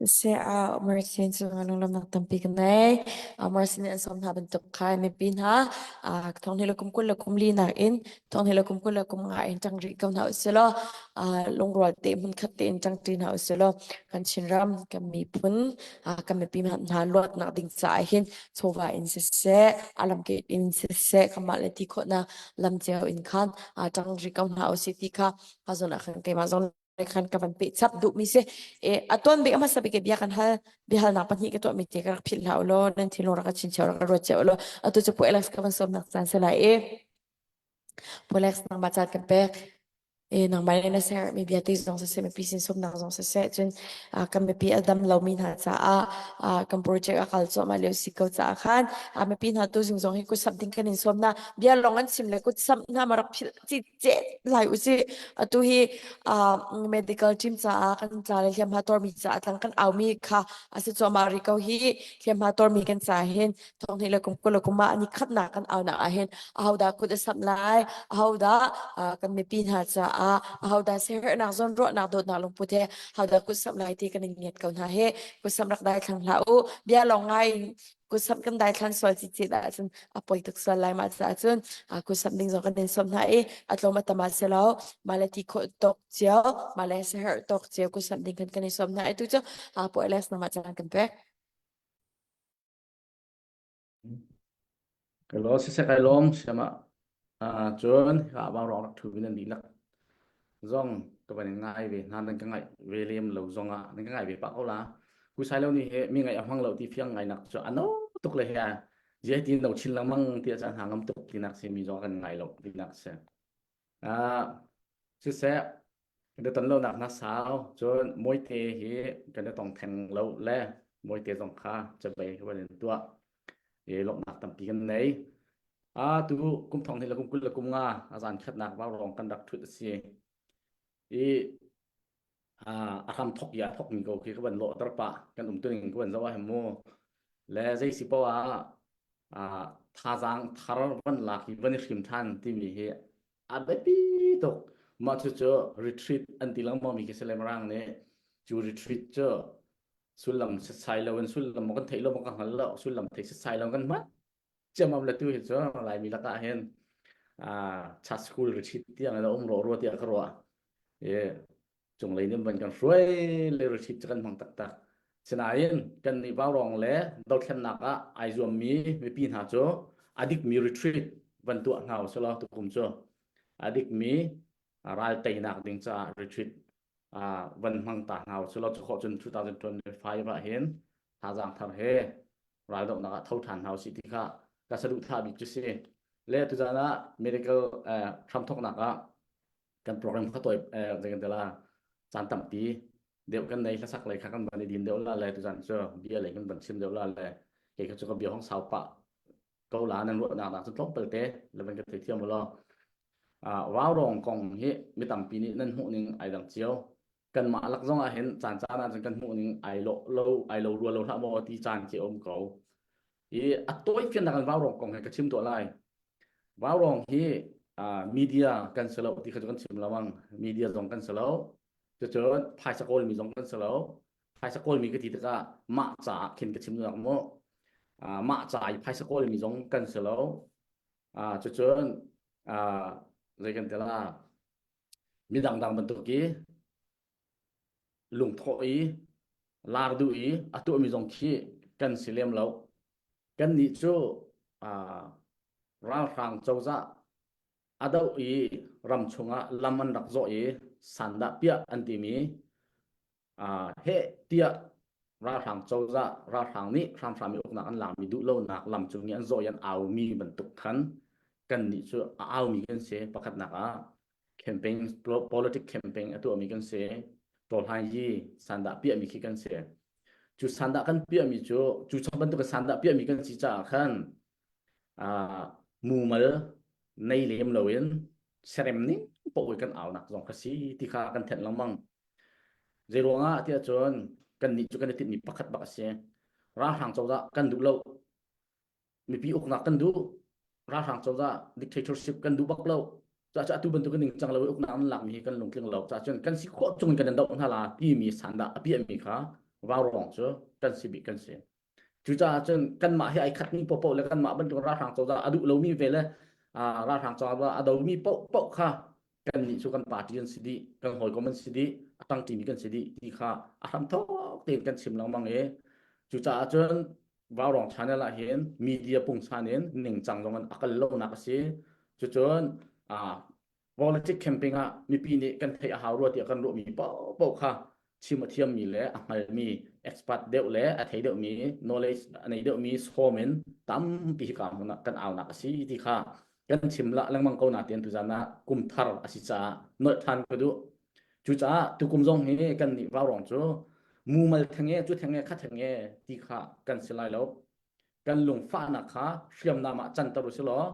Siseh ah Mercy cu lunglawmhnak tampi ka ngei. Mercy nih an sawm hna bantuk kha mipi hna thong hnih le kum 20 le kum li nakin thong hnih le kum 20 le kum nga in ṭang rih ko hna usih law lungrual te hmunkhat tein ṭangṭi hna usih law kan Chinram kan miphun kan mipi hna luatnak ding caah hin chawva in siseh a lamkip in siseh kanmah le ti khawhnak lam cio in khan ṭang rih ko hna usih ti kha a zawn ah khan keimah zong khan ka van peh chap duhmi si e a tuan bik a hmasa bik bia kan hal biahalnak pahnih ka tuahmi te ka rak philh hlah ulaw nan thinlung rak ka chinchiah rak ka ruat cio ulaw atu cu Pu Alex ka van sawmnak caan si lai i Pu Alex nangmah caan kan pek e nangmah le na ser mi bia te zong siseh mipi sin sawmnak zong siseh cun kan mipi a dam lomi hna caah kan project a kal cuahmah lio si ko caah khan mipi hna tu zing zong hi kut samh ding kan in sawm na bia lawng an chim le kut samh hna ma rak philh ci chet lai usih. Atu hi uh, medical team caah kan tla le hliamhma tuarmi caah tlang kan aumi kha a si cuahmah rih ko hi hliamhma tuarmi kan ca hin thonghnih le kum 20 le kum ah ni khatnak kan aunak ah hin ahodah kut a samh lai ahodah uh, kan mipi hna caah. caah ahodah siaherhnak zawnruahnak dawtnak lungput he hodah kutsamh lai ti kan in ngiat ko hna he kutsamh rak daithlang hlah u bia lawng ngai kutsamh kan daithlan sual cicit ahcun a poi tuk sual lai mah caah cun kutsamh ding zong kan in sawm hna i a tlawm a tam ah si lo mah le ti khawh tawk cio mah le siaherh tawk cio kutsamh ding kan kan in sawm hna i tu cu Pu Alex nangmah caan kan pek. Ka lo siseh kai lawm siam ah cun hika ah vaurawng rak ṭhu in nan dihlak zong ka van in ngai ve hna nan ka ngaih ve lem lo zong ah nan ka ngai ve pah ko la. Kusai lo nih he mi ngaih a hmang lo ti fiang ngai nak cu a no tuk le he zia ti no chin lengmang ti ah caan hna ngam tuk tinak si mi zong kan ngai lo tinak si. Ah siseh kan i ton lonak hna sau cun Mawite hi kan i tong theng lo le Mawite zong kha cabai ka van in tuah i lawmhnak tampi kan nei. A tu kum thong hnih le kum 20 le kum nga a zan khatnak vaurawng kan rak thut a si. I a hram thok ya thok mi ko khi ka van lawhter pah kan um tuning ka van zoh ah mu le zei si poah ah thazaang thar van lak hi van i hrim than timi hi a biapi tuk mah cu cu retreat an ti lengmang mi khi si le mirang nih cu retreat cu sullam setsai lo in sullam kan theih lo kan hngal lo sullam thei setsai lo kan hman ciamam le tu hi cu laimi lakah hin chat school retreat tiang in a um ro rua tiah ka ruah i cunglei nih van kan hruai le retreat cu kan hmang taktak sinain kan nih vaurawng le dothlennak ah ai zuammi mipi hna cu a dikmi retreat van tuah hna usih tukum cu a dikmi ral teinak ding caah retreat van hmang ta hna usih law cu khawh cun 2025 ah hin thazaang thar he raldohnak ah tho ṭhan hna usih ti kha ka saduhthah bik cu si. Le tuzan ah medical hramthawknak ah kan program kha tawi zei kan tila caan tampi deuh kan nei hlasak lei kha kan van i din deuh la le tuzan cu bia lei kan van chim deuh la le kei kha cu ka bia hong sau pah ko la nan ruahnak nak cu tlawmpal te le van ka thei thiam law vaurawng kong hi mi tampi nih nan hmuh ning ai dang cio kanmah lak zong ah hin caan caan ah cun kan hmuh ning ai lo lo ai lo rua lo hlah maw ti caan khi um ko i a tawi fiannak in vaurawng kong he ka chim tuah lai vaurawng hi media kan si lo ti kha cu kan chim lawang media zong kan si lo cucun phaisa kawlmi zong kan si lo phaisa kawlmi ka ti tikah mah caah khin ka chim nak mu mah ca i phaisa kawlmi zong kan si lo cucun zei kan ti la midang dang bantuk i lungthawh i lar duh i a tuahmi zong khi kan si lem lo kan nih cu ralhrang cozah a doh i ram chungah lam an rak zawh i sandah piah an timi heh tiah ralhrang cozah ralhrang nih hramhram i uknak an lakmi duh lonak lam cung i an zawh i an aumi bantuk khan kan nih cu a aumi kan si pakhatnak ah campaign politic campaign a tuahmi kan si tawhlai yi sandah piahmi khi kan si cu sandah kan piahmi cu cu chung bantuk sandah piahmi kan si caah khan mumal nei lem loin serem ning poh kan aunak zong kha si ti kha kan thenh lengmang Zei ruangah tiah cun kannih cu kan i tinhmi pakhat bak a si. Ralhrang cozah kan duh lo. Mipi uknak kan duh. Ralhrang cozah dictatorship kan duh bak lo. Cucaah atu bantuk in ningcang lo i uknak an lakmi hi kan lungtling lo. Cucaah cun kan si khawh chung in kan in doh hna la timi sandah a piahmi kha vaurawng cu kan si bik kan si. Cucaah cun kanmah hi ai khatmi paohpaoh le kanmah bantuk ralhrang cozah a duh lomi ve le ralhrang cozah a domi paohpaoh kha kannih cu kan party an si dih, kan hawikom an si dih, a ṭangṭimi kan si dih ti kha a hramthawk tein kan chim lengmang i cucaah cun Vaurawng channel ah hin media pungsan in ningcang zong in a kal lonak a si. Cucun Politic camping ah mipi nih kan theih a hau rua tiah kan ruahmi paohpaoh kha chim a thiammi le a hngalmi expert deuh le a thei deuhmi knowledge a nei deuhmi sawm in tampi hika hmun ah kan aunak a si ti kha kan chim la lengmang ko na tian tuzan ah kum thar a si caah nolh than ka duh cucaah tukum zong hi kan nih vaurawng cu mumal thenge cu thenge kha thenge ti kha kan si lai lo kan lungfahnak kha hriamnam ah canter u si law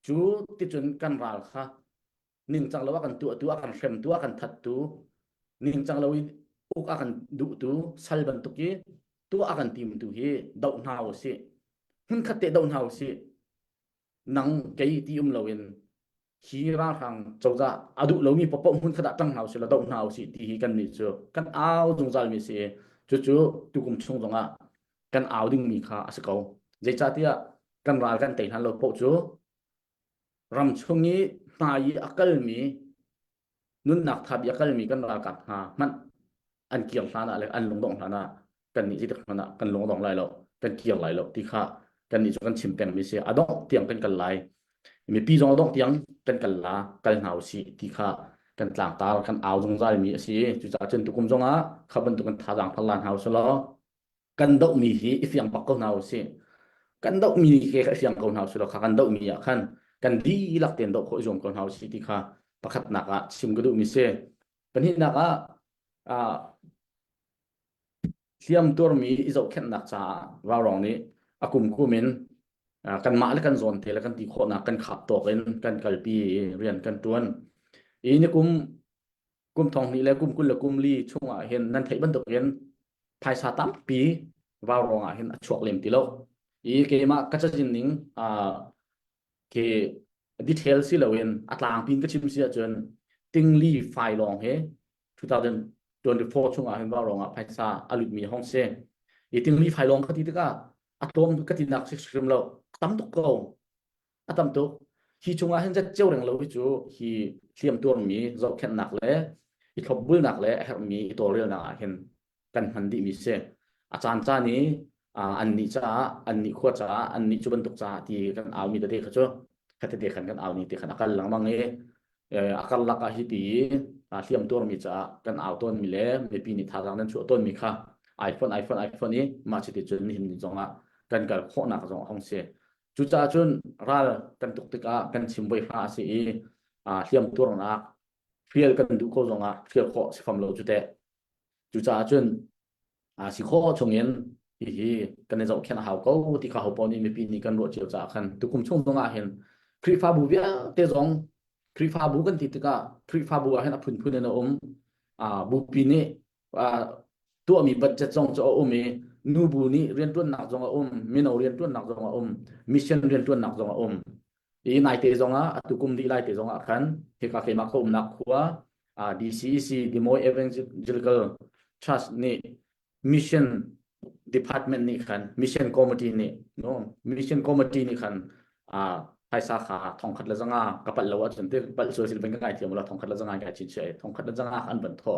Cu ticun kan ral kha ningcang lo a kan tuahtu, a kan hremtu, a kan thattu, ningcang lo in uk a kan duhtu, sal bantuk i tuah a kan timtu hi doh hna u sih. Hmunkhat te doh hna u sih. Nang kei ti um loin. Hi ralhrang cozah a duh lomi paohpaoh hmun khat ah ṭang hna usih law doh hna usih ti hi kannih cu kan au zungzalmi a si i cucu tukum chung zongah kan au dingmi kha a si ko. Zeicahtiah kan ral kan tei hlan lo paoh cu ram chung i hna i a kalmi nunnak thap i a kalmi kan ralkap hna hmanh an kir hlan ah le an lungdongh hlan ah kannih zeitik hmanh ah kan lung dong lai lo kan kir lai lo ti kha kannih cu kan chim pengmi si a dongh tiang kan kal lai mipi zong a dongh tiang kan kal la kal hna usih ti kha kan tlangtar kan au zungzal mi a si cucaah cun tukum zong ah kha bantuk kan thazaang thar la hna usih law kan dohmi hi i fiang bak ko hna usih kan dohmi ke kha i fiang ko hna usih law kha kan dohmi ah khan kan dihlak tein doh khawh i zuam ko hna usih ti kha pakhatnak ah chim ka duhmi si pahnihnak ah hliam tuarmi i zohkhenhnak caah vaurawng nih a kumkum in kanmah le kan zawn te le kan ti khawhnak kan khap tawk in kan kalpi i rian kan ṭuan. I nikum kum thong hnih le kum 20 le kum li chungah hin nan theih bantukin phaisa tampi vaurawng ah hin a chuak lem ti lo. I keimah ka cazin ning khi detail si loin a tlangpi in ka chim si ahcun tingli fai lawng hi 2024 chungah hin vaurawng ah phaisa a lutmi hong si. I tingli fai lawng ka ti tikah a tlawm ka ti nak si hrim lo a tam tuk ko a tam tuk hi chungah hin zet cio reng lo hi cu hi hliam tuarmi zohkhenhnak le i thlopbulnak le a herhmi i tawlrelnak ah hin kan hman dihmi si. A caan caan i an nih caah an nih khua caah an nih cu bantuk caah ti kan aumi tete kha cu kha tete khan kan au ni te khan a kal lengmang i a karlak ah hi ti hliam tuarmi caah kan au tawnmi le mipi nih thazaang nan chuah tawnmi kha iPhone iPhone iPhone i mah cuti cun nihin ni zongah kan kal khawhnak zong a hung si. Cucaah cun ral kan tuk tikah kan chim voi hra a si i hliam tuarnak hrial kan duh ko zongah hrial khawh si fam lo cu teh. Cucaah cun si khawh chungin hihi kan i zohkhenh a hau ko ti kha hopaoh nih mipi nih kan ruah cio caah khan tukum chung zong ah hin Khrihfabu vialte zong Khrihfabu kan ti tikah Khrihfabu ah hin a phunphun in a um. Bupi nih tuahmi budget zong cu a um i nubu nih rianṭuannak zong a um, mino rianṭuannak zong a um, mission rianṭuannak zong a um. I naite zongah atu kum dih lai te zongah khan hika keimah ka umnak khua DCEC Des Moines Evangelical Church nih mission department nih khan mission committee nih no mission committee nih khan phaisa kha thongkhat le zanga ka palh lo ahcun te palh sual sil ban ka ngai thiam la thongkhat le zanga kai chin che thongkhat le zanga an ban tho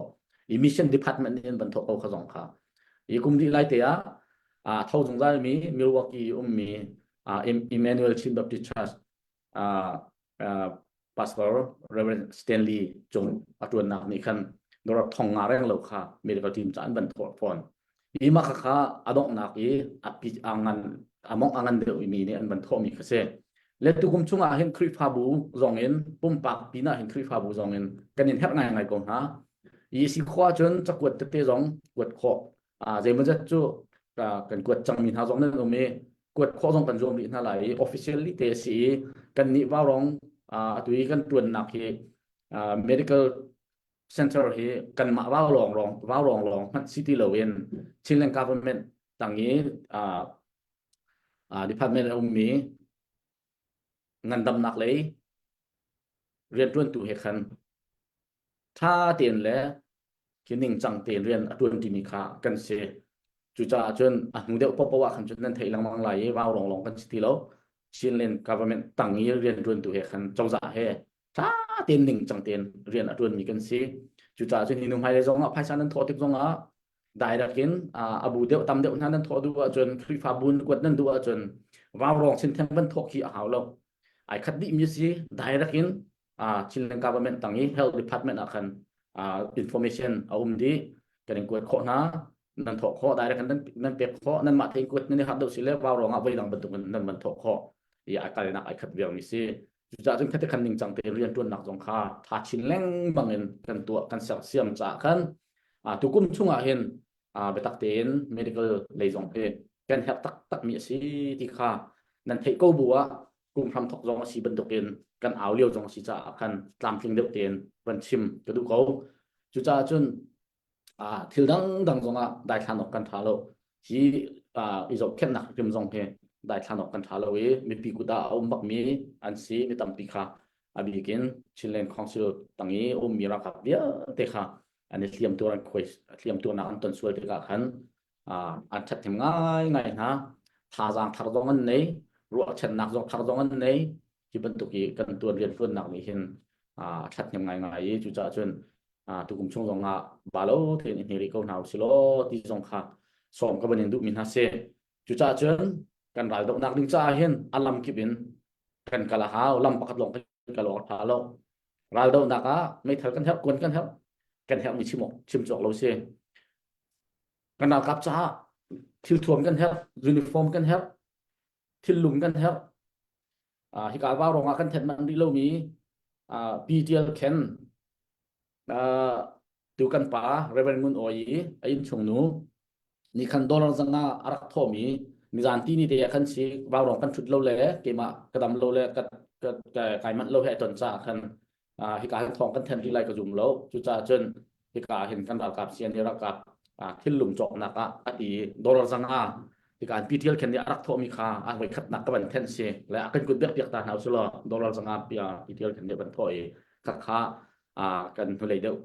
i mission department nih an ban tho ko kha zong kha i kum dih lai te ah a tho zungzal mi Milwaukee ummi Emmanuel Chin Baptist Church Pastor Reverend Stanley cung a ṭuannak nih khan dollar thong nga reng lo kha medical team ca an van thawh fawn. I mah kha a donghnak i a pi a ngan a mong a ngan deuh mi nih an van thawhmi kha si. Le tukum chungah hin Khrihfabu zong in pumpak pinah hin Khrihfabu zong in kan in herh ngaingai ko hna. I si khawh ahcun cakuat tete zong kuat khawh zeimawzat cu kan kuat cangmi hna zong nan um i kuat khawh zong kan zuam rih hna lai i officially te a si i kan nih vaurong atu i kan tuannak hi medical center hi kanmah vaurong lawng vaurong lawng hmanh si ti loin Chinland government tang i department a ummi ngandamnak lei riantuantu he khan ṭha tein le khi ningcang tein rian a ṭuanṭimi kha kan si. Cucaah cun a hnu deuh paohpaoh ah khan cun nan theih lengmang lai i vau lawng kan si ti lo. Chinland government tang i rianṭuantu he khan cozah he ṭha tein ningcang tein rian a ṭuanmi kan si. Cucaah cun hi hnu hmailei zong ah phaisa nan thawh tik zong ah direct in a bu deuh tam deuh hna nan thawh duh ahcun Khrihfabu in kuat nan duh ahcun vau rong sin theng van thawh khi a hau lo. Ai khat dihmi si direct in Chinland government tang i health department ah khan information a um dih kan in kuat khawh hna nan thawh khawh direct nan nan pek khawh nan mah tein kuat nan i harh deuh si le vau ruangah voi dang bantuk in nan van thawh khawh i a kalnak ai khat viar mi si cucaah cun khati khan ningcang tein rian ṭuannak zong kha tha chin lengmang in kan tuah kan sersiam caah khan tukum chungah hin biatak tein medical lei zong hi kan herh taktak mi a si ti kha nan theih ko bu ah kum hramthok zong a si bantukin kan au lio zong a si caah khan tlamtling deuh tein van chim ka duh ko. Cucaah cun thil dangdang zongah daithlan awk kan ṭha lo. Hi i zohkhenhnak hrim zong hi daithlan awk kan ṭha lo i mipi kut ah a um bakmi an si mi tampi kha. A bik in Chinland Council tang i ummi ralkap vialte kha an i hliam tuar an khuai hliam tuarnak an ton sual tikah khan an ṭhathnem ngaingai hna. Thazaang thar zong an nei, ruahchannak zong thar zong an nei. Hi bantuk i kan tuan rian ṭuannak nih hin a ṭhathnem ngaingai i cucaah cun tukum chung zong ah ba lo tein i hne rih ko hna usih law ti zong kha sawm ka van in duhmi hna si. Cucaah cun kan raldohnak ding caah hin a lam kip in kan kal a hau. Lam pakhat lawng kan kal awk a ṭha lo. Raldohnak ah meithal kan herh, kuan kan herh, kan herhmi chim awk chim cawk lo si. Kan ralkap caah thilthuam kan herh, uniform kan herh, thillung kan herh. Uh, hika vau rong ah kan then manh rih lomi uh, PTL Ken uh, tu kan pa Reverend Ngun Awi a innchung nu ni khan dollar zanga a rak thawmi nizan ti ni te ah khan si vau rong kan thut lo le keimah ka dam lo le ka ka kai manh lo he ton ca khan hika hin thawng kan then rih lai ka zum lo cucaah cun hika hin kan ralkap sian hi ralkap thillung cawknak ah a ti dollar zanga hika an PTL khen nih a rak thawhmi kha a voi khatnak ka van then si le a kan kut bek piak ta hna usih law dollar zanga PTL khen nih van thawh i kha kha kan hnulei deuh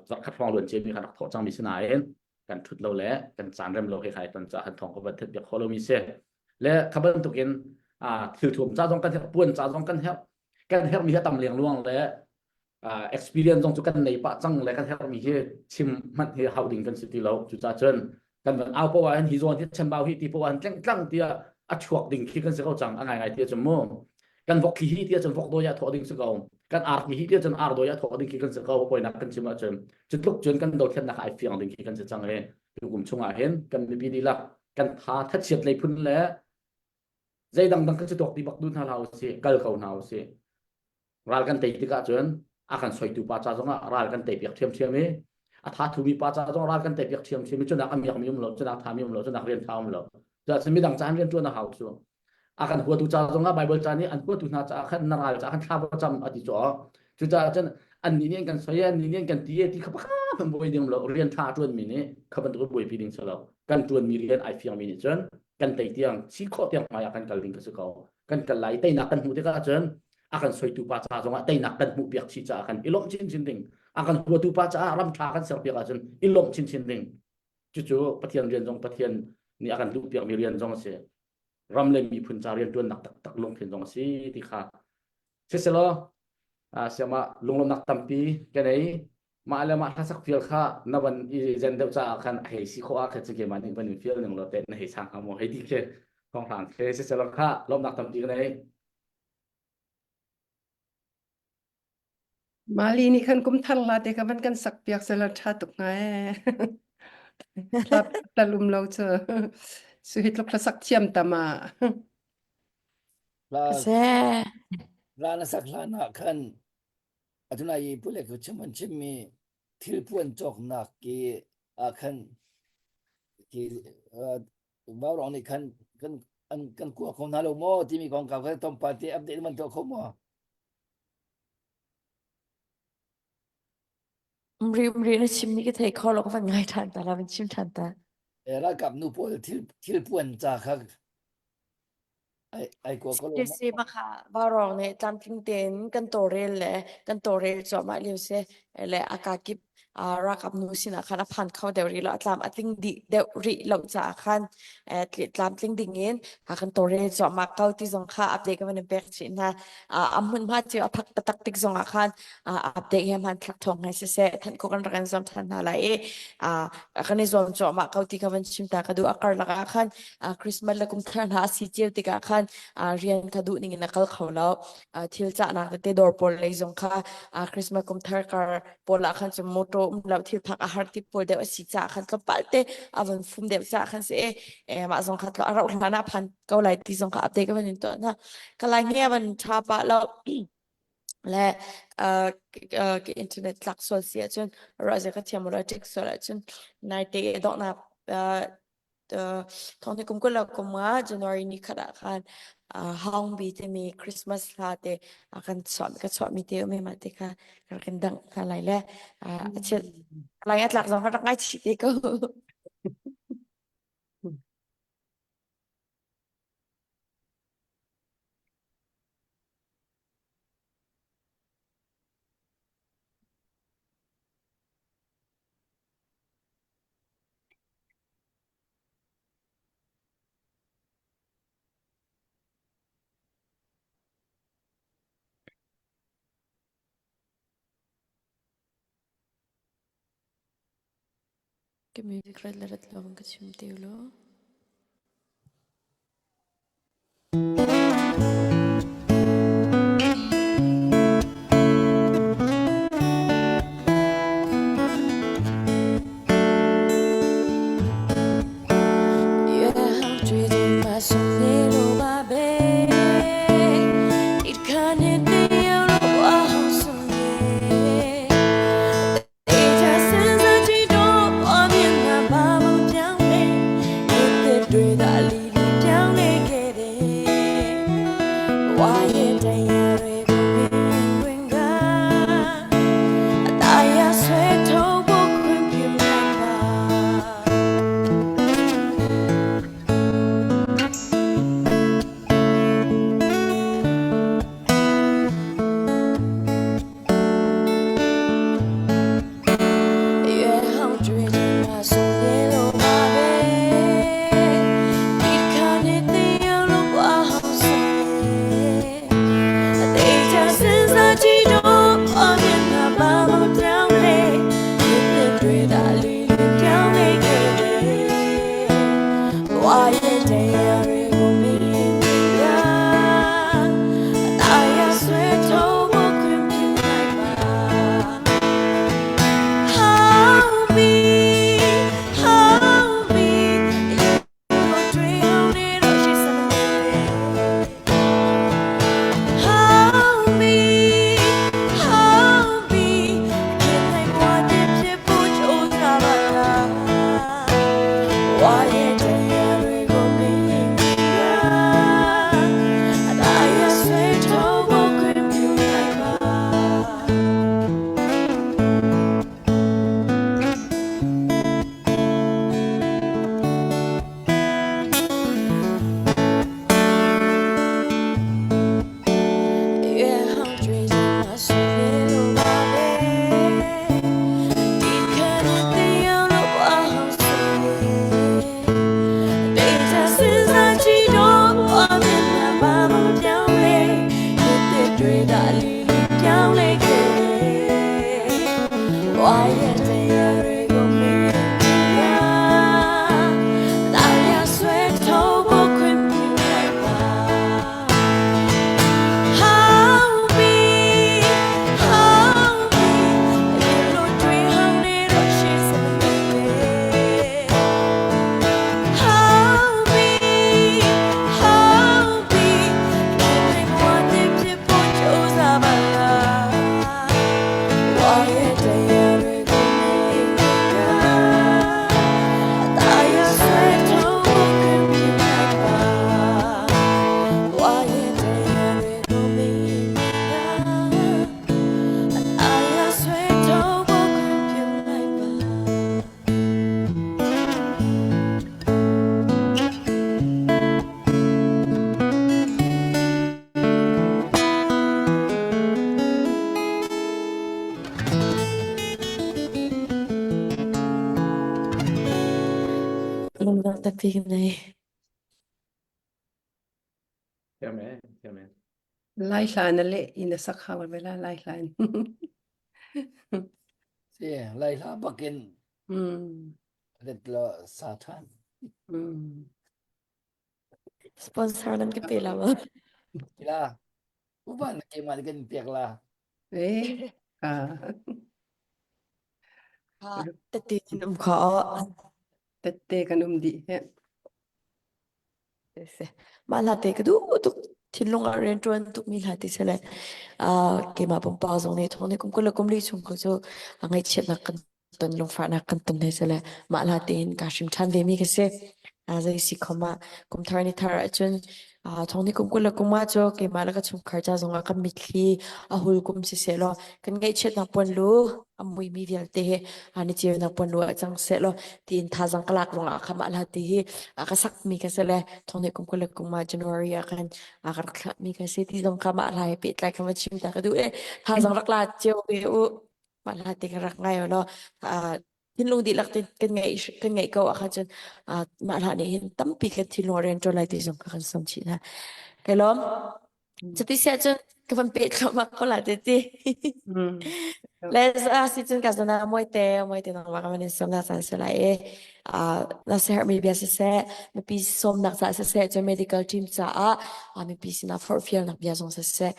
zarkhat hrawng luan ciami kha rak thawh cangmi si nain kan thut lo le kan caan rem lo he khai ton ca han thong ka van thet piak kho lomi si le kha bantukin thil thuam ca zong kan herh puan ca zong kan herh kan herhmi hi a tam lengluang le experience zong cu kan nei pah cang le kan herhmi hi chim hmanh hi hau ding kan si ti lo cucaah cun kan van au poah hin hi zawn hi chambau hi ti poah hin tlengtlang tiah a chuak ding khi kan si ko cang a ngai ngai ti cun mu kan vok thli hi tiah cun vok doi ah thawh ding si ko kan ar thli hi tiah cun ar doi ah thawh ding khi kan si ko poinak kan chim ahcun cu tluk cun kan dothlennak ai fiang ding khi kan si cang i tukum chungah hin kan mipi dihlak kan tha thachiat lei phun le zei dangdang kan si tuak ti bak duh hna hlah usih kal ko hna usih ral kan tei tikah cun a kan soitu pa ca zongah ral kan tei piak ṭhiamṭhiam i a tha thumi pa ca zong ral kan tei piak ṭhiamṭhiam i cunak a miakmi um lo cunak thami um lo cunak rian ṭha um lo cuahcun midang ca rian ṭuan a hau cu a kan huatu ca zongah Bible ca nih an huatu hna caah khan na ral caah khan thla va cam a ti cu cucaah cun annih nih an kan soi annih nih an kan ti ti kha pakhat hmanh buai ding lo rian ṭha a ṭuanmi nih kha bantuk buaipi ding si lo kan ṭuanmi rian ai fiangmi nih cun kan tei tiang si khawh tiang hmai ah kan kal ding ka si ko kan kal lai teinak kan hmuh tikah cun a kan soitu pa ca zongah teinak kan hmuh piak chih caah kan i lawmh chinchin ding a kan huatu pa caah ram ṭha kan ser piak ahcun i lawmh chinchin ding cucu Pathian rian zong Pathian nih a kan duh piakmi rian zong a si ram le miphun ca rian ṭuannak taktak lungthin zong a si ti kha siselaw siamah lunglawmhnak tampi ka nei mah le mah hlasak fial kha na van i zen deuh caah khan a hei si khawh ah khan keimah nih van in fial ning law teh na hei sang hnga maw hei ti khi thawnghrang khi siselaw kha lawmhnak tampi ka nei Mali nih khan kum thar hla te kha van kan sak piak sela ṭha tuk hnga ee. Hla talum lo cu. Su hi tluk hlasak thiam tam ah. La Seh. la na sak hlan ah khan atuna i pule ku chim an chimmi thil puan cawknak ki ah khan ki Vaurawng nih khan kan an kan kua kho hna lo maw timi kongkau kha tlawmpal te update man tuah kho maw? Umri umri na chim ni ka thei kho lo ka van ngai ṭhan ta la van chim ṭhan ta. Eh, ralkap nu pawl thil thil puan ca kha ai ai kua ko lo maw? Si makha vaurawng nih tlamtling tein kan tawlrel le kan tawlrel cuahmah lio si le a kakip ralkap nu sinah khan a phan kho deuh rih lo a tlam a tling dih deuh rih lo caah khan tlamtling ding in a kan tawlrel cuahmah ko ti zong kha update ka van in pek chih hna a hmunhma cio a phak taktak tik zong ah khan update hi hman thlak thawng hai siseh thanh ko kan rak in zuam than hna lai i kan i zuam cuahmah ko ti kha van chim ta ka duh a karlak ah khan Christmas le kum thar hna a si cio tikah khan rian kha duh ning in a kal kho lo thil cahnak tete dawr pawl lei zong kha Christmas kum thar kar pawl ah khan cun motor um lo thil phak a har ti pawl deuh a si caah khan tlawmpal te a van fum deuh caah khan si e mah zong kha a rauh hlan ah phan ko lai ti zong kha update ka van in tuah hna ka lai nge van tha pah lo le ka internet tlak sual si ahcun ruah ka thiam lo tik sual ahcun nai te donghnak Thawngthei kum 20 le kum nga January ni khat ah khan Haungbi timi Christmas hla te kan chuah ka chuahmi te um i mah te kha ka rak in dangh hna lai le a chil lai a tlak zong ka rak ngaihchih te ko. Ka music rat le rat lo ka chim te law. Tapi nei. Thiam e, thiam e. Lai hla na le in a sak hau ve la lai hla in. Si, lai hla bakin Mm. let lo sa than. Mm. Sponsor nan ka pe la ma. La, uban ke ma kan pek la. Eh, ah. Tete in um kha. Tette kan um dih he. Mah hla te ka duh tuk thinlung ah rian ṭuan tukmi hla ti si le keimah pumpak zong nih thong nih kum 20 le kum li chung ko cu ngaihchiatnak kan ton lungfahnak kan ton he si le mah hla tein kaa hrim ṭhan ve mi ka si. Zei si khom ah kum thar ni thar ahcun thong nih kum 20 le kum ah cu keimah le ka chungkhar ca zong ah kan mitthli a hul kum siseh law kan ngaihchiatnak puanlu a muimi vialte he ni ceunak puanlu ah cang seh law tiin thazaang ka lak ruangah kha mah hla ti hi ka sakmi ka si le thong nih kum 20 le kum ah January ah khan ka rak thlahmi ka si ti zong kha mah hla he pehtlai kha va chim ta ka duh e thazaang rak la cio ve u mah hla ti ka rak ngai law thinlung dihlak te kan ngeih kan ngeih ko ah khan cun mah hla nih hin tampi kan thinlung a rian ṭuan lai ti zong kha kan som chih hna. Kai lawm. Cuti siah cun ka van peh thluahmah ko la te ti. Le a si cun ka zona moi te moi te nang wa ka van in som na caan se lai e. Na ser mi bia siseh mipi sawmnak ca siseh cun medical team caah mipi sinah forhfialnak bia zong siseh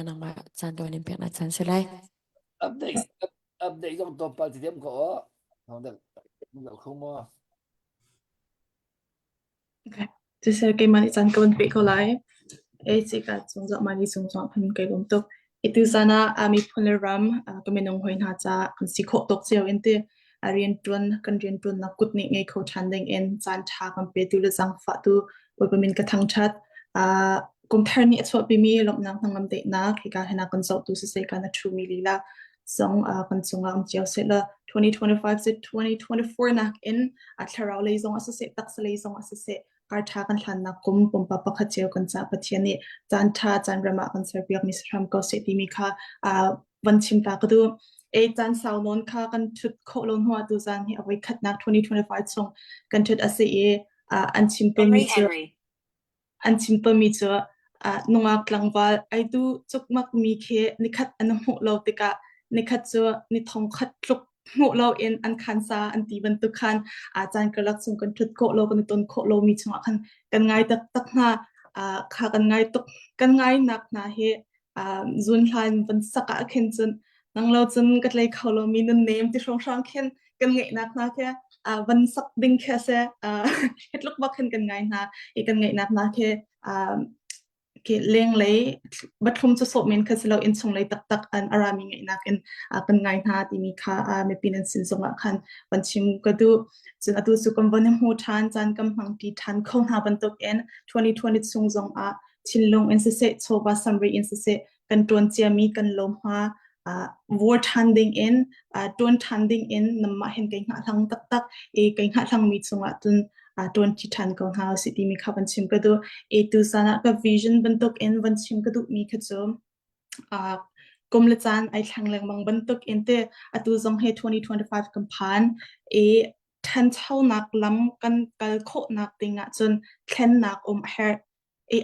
nangmah caan tuan in pek na caan se lai. Update update zong tlawmpal ti thiam ko o. Thong dek kho mo. Okay. Siseh keimah nih caan ka van peh ko lai. Ei cika cung zoh mah ni cung zong khan kai lawm tuk. Itu zan ah a miphun le ram ka minung hoi hna ca kan si khawh tawk cio in ti a rianṭuan kan rianṭuannak kut nih ngei kho ṭhan ding in caan ṭha kan petu le zaangfah tu Bawipa min ka thangṭhat. Uh, kum thar nih a chuahpimi lawmhnak hnangam daihnak hika hin a kan zohtu siseh kan a ṭhumi lila zong uh, kan cungah um cio seh la 2025 cu 2024 nak in a thlarau lei zong a siseh taksa lei zong a siseh kar ṭha kan hlannak kum pumpa pakhat cio kan ca Pathian nih caan ṭha caan ram ah kan serpiak mi si hram ko seh timi kha uh, van chim ta ka duh. E caan sau nawn kha kan ṭhut khawh lo hnu ah tu zan hi a voi khatnak 2025 chung kan ṭhut a si i uh, an chim tawnmi cu An chim tawnmi cu nungak tlangval ai duh cukmak mi khi nikhat an hmuh lo tikah nikhat cu ni thongkhat tluk hmuh loin an khansa an ti bantuk khan caan karlak chung kan ṭhut khawh lo kan i ton khawh lomi chungah khan kan ngai taktak hna. Kha kan ngai tuk kan ngainak hna hi zun hlan van sak ah khin cun nang lo cun ka tlei kho lomi nun nem ti hrawnghrang khin kan ngeihnak hna khi van sak ding khi a si hi tluk bak khin kan ngai hna i kan ngeihnak hna khi khi lenglei bathlum cu sawh men kha si lo innchung lei taktak an arami ngeihnak in kan ngai hna timi kha mipi nan sin zongah khan van chim ka duh cun atu cu kan von i hmu ṭhan caan kan hmang ṭi ṭhan kho hna bantuk in 2020 chung zongah thinlung in siseh chawva samri in siseh kan ṭuan ciami kan lohma vur ṭhan ding in ṭuan ṭhan ding in namah hin kei hngahhlang taktak i kei hngahhlangmi chungah cun ṭuan ṭi ṭhan ko hna usih timi kha van chim ka duh. I tuzan ah ka vision bantuk in van chim ka duhmi kha cu kum le caan ai thleng lengmang bantuk in te atu zong hi 2025 kan phan i ṭhanchonak lam kan kal khawhnak ding ahcun thlennak um a herh. I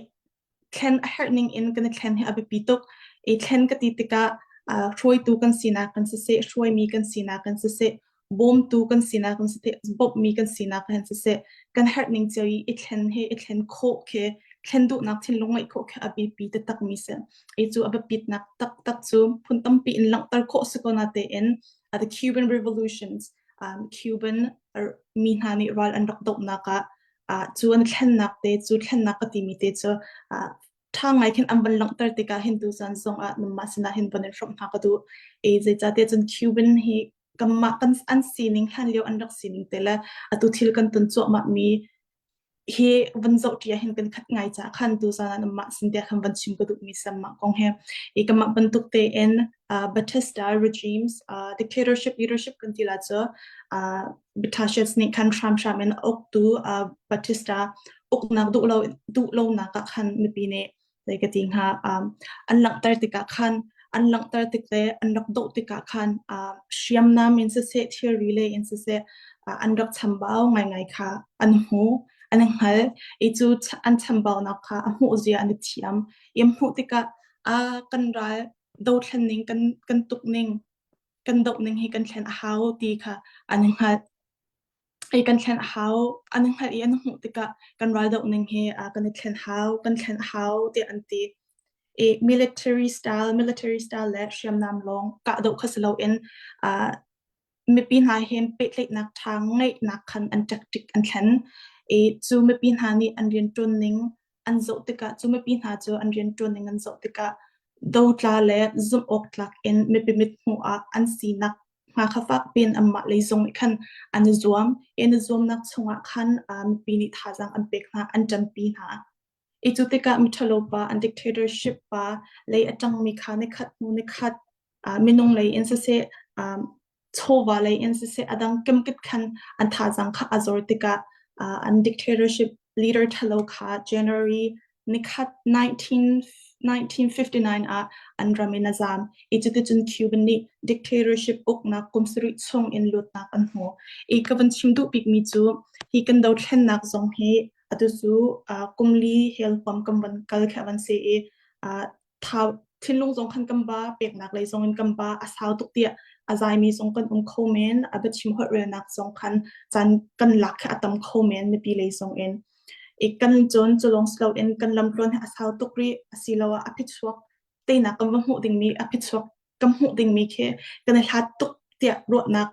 thlen a herh ning in kan i thlen hi a biapi tuk. I thlen ka ti tikah uh, hruaitu kan sinak kan siseh, hruaimi kan sinak kan siseh, bawmtu kan sinak kan siseh, bawmhmi kan sinak kan siseh, kan herh ning cio i i thlen hi i thlen khawh khi thlen duhnak thinlung ngeih khawh khi a biapi taktak mi si. I cu a biapitnak taktak cu phun tampi in langhter khawh si ko na tein uh, the Cuban revolutions um, Cuban mi hna nih ral an rak dohnak ah uh, cu an thlennak te cu thlennak ka timi te cu uh, ṭha ngai khin an van langhter tikah hin tuzan zong ah nanmah sinah hin van in hrawmh hna ka duh. E zeicahtiah cun Cuban hi kanmah kan an sining hlan lio an rak sining te le atu thil kan ton cuahmah mi hi van zoh ṭi ah hin kan khat ngai caah khan tuzan ah nanmah sin te khan van chim ka duhmi samah kong he i kanmah bantuk tein uh, Batista regimes uh, dictatorship leadership kan ti la cu uh, Batashas nih khan hramhram in uktu uh, Batista uknak duh lo duh lonak ah khan mipi nih zei ka ti hnga um, an langhter tikah khan an langhter tik le an rak doh tikah khan uh, hriamnam in siseh thilri lei in siseh uh, an rak chambau ngaingai kha an hmu an hngal i cu an chambaunak kha a hmuh zia an i thiam i hmuh tikah a kan ral dothlen ning kan kan tuk ning kan doh ning hi kan thlen a hau ti kha an hngalh. I kan thlen a hau an hngalh i an hmuh tikah kan ral doh ning hi kan i thlen hau kan thlen a hau tiah an ti. I military style military style le hriamnam lawng kahdoh kha si loin uh, mipi hna hin pehtlaihnak ṭha ngeihnak khan an tactic an thlen. I cu mipi hna nih an rianṭuan ning an zoh tikah cu mipi hna cu an rianṭuan ning an zoh tikah dotla le zumh awk tlak in mipi mithmuh ah an sinak hnga kha fak piin anmah lei zung nih khan an i zuam. I an i zuamnak chungah khan mipi nih thazaang an pek hna, an ṭanpi hna. I cu tikah miṭhalo pa, an dictatorship pa lei a ṭangmi kha nikhat hnu nikhat minung lei in siseh, chawva lei in siseh a dang kemkip khan an thazaang kha a zor tikah an dictatorship leader ṭhalo kha January nikhat 19, 1959 ah an ram in a zaam i cuticun Cuban nih dictatorship uknak kum sarih chung in luatnak an hmu. I ka van chim duh bikmi cu hi kan dothlennak zong hi atu cu kum li hel huam kan van kal khi a van si i. Uh, tha thinlung zong khan kan ba peknak lei zong in kan ba a sau tuk tiah a zaimi zong kan um kho men a biachim holh relnak zong khan caan kan lak khi a tam kho men mipi lei zong in i kan cun culong silo in kan lamtluan hi a sau tuk rih asiloah a phichuak teinak kan va hmuh dingmi a phichuak kan hmuh dingmi khi kan i hlat tuk tiah ruahnak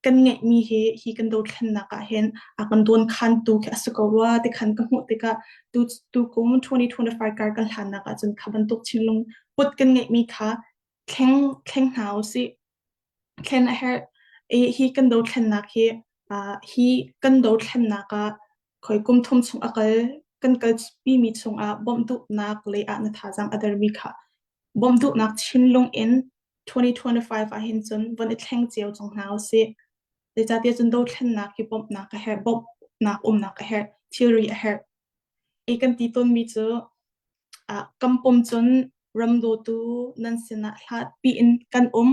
kan ngeihmi hi hi kan dothlennak ah hin a kan dawnkhantu khi a si ko rua ti khan ka hmuh tikah tu tu kum 2025 kar kan hlannak ah cun kha bantuk thinlung put kan ngeihmi kha thleng thleng hna usih thlen a herh i hi kan dothlennak hi uh, hi kan dothlennak ah khoi kum thum chung a kal kan kal pimi chungah bawmh duhnak lei ah na thazaang a dermi kha bawmh duhnak thinlung in 2025 ah hin cun von i thleng cio cang hna usih. Zeicahtiah cun dothlennak hi bawmhnak a herh, bawmhnak umnak a herh, thilri a herh. I kan ti tawnmi cu ah kan pum cun ram dawtu nan sinah hlat piin kan um.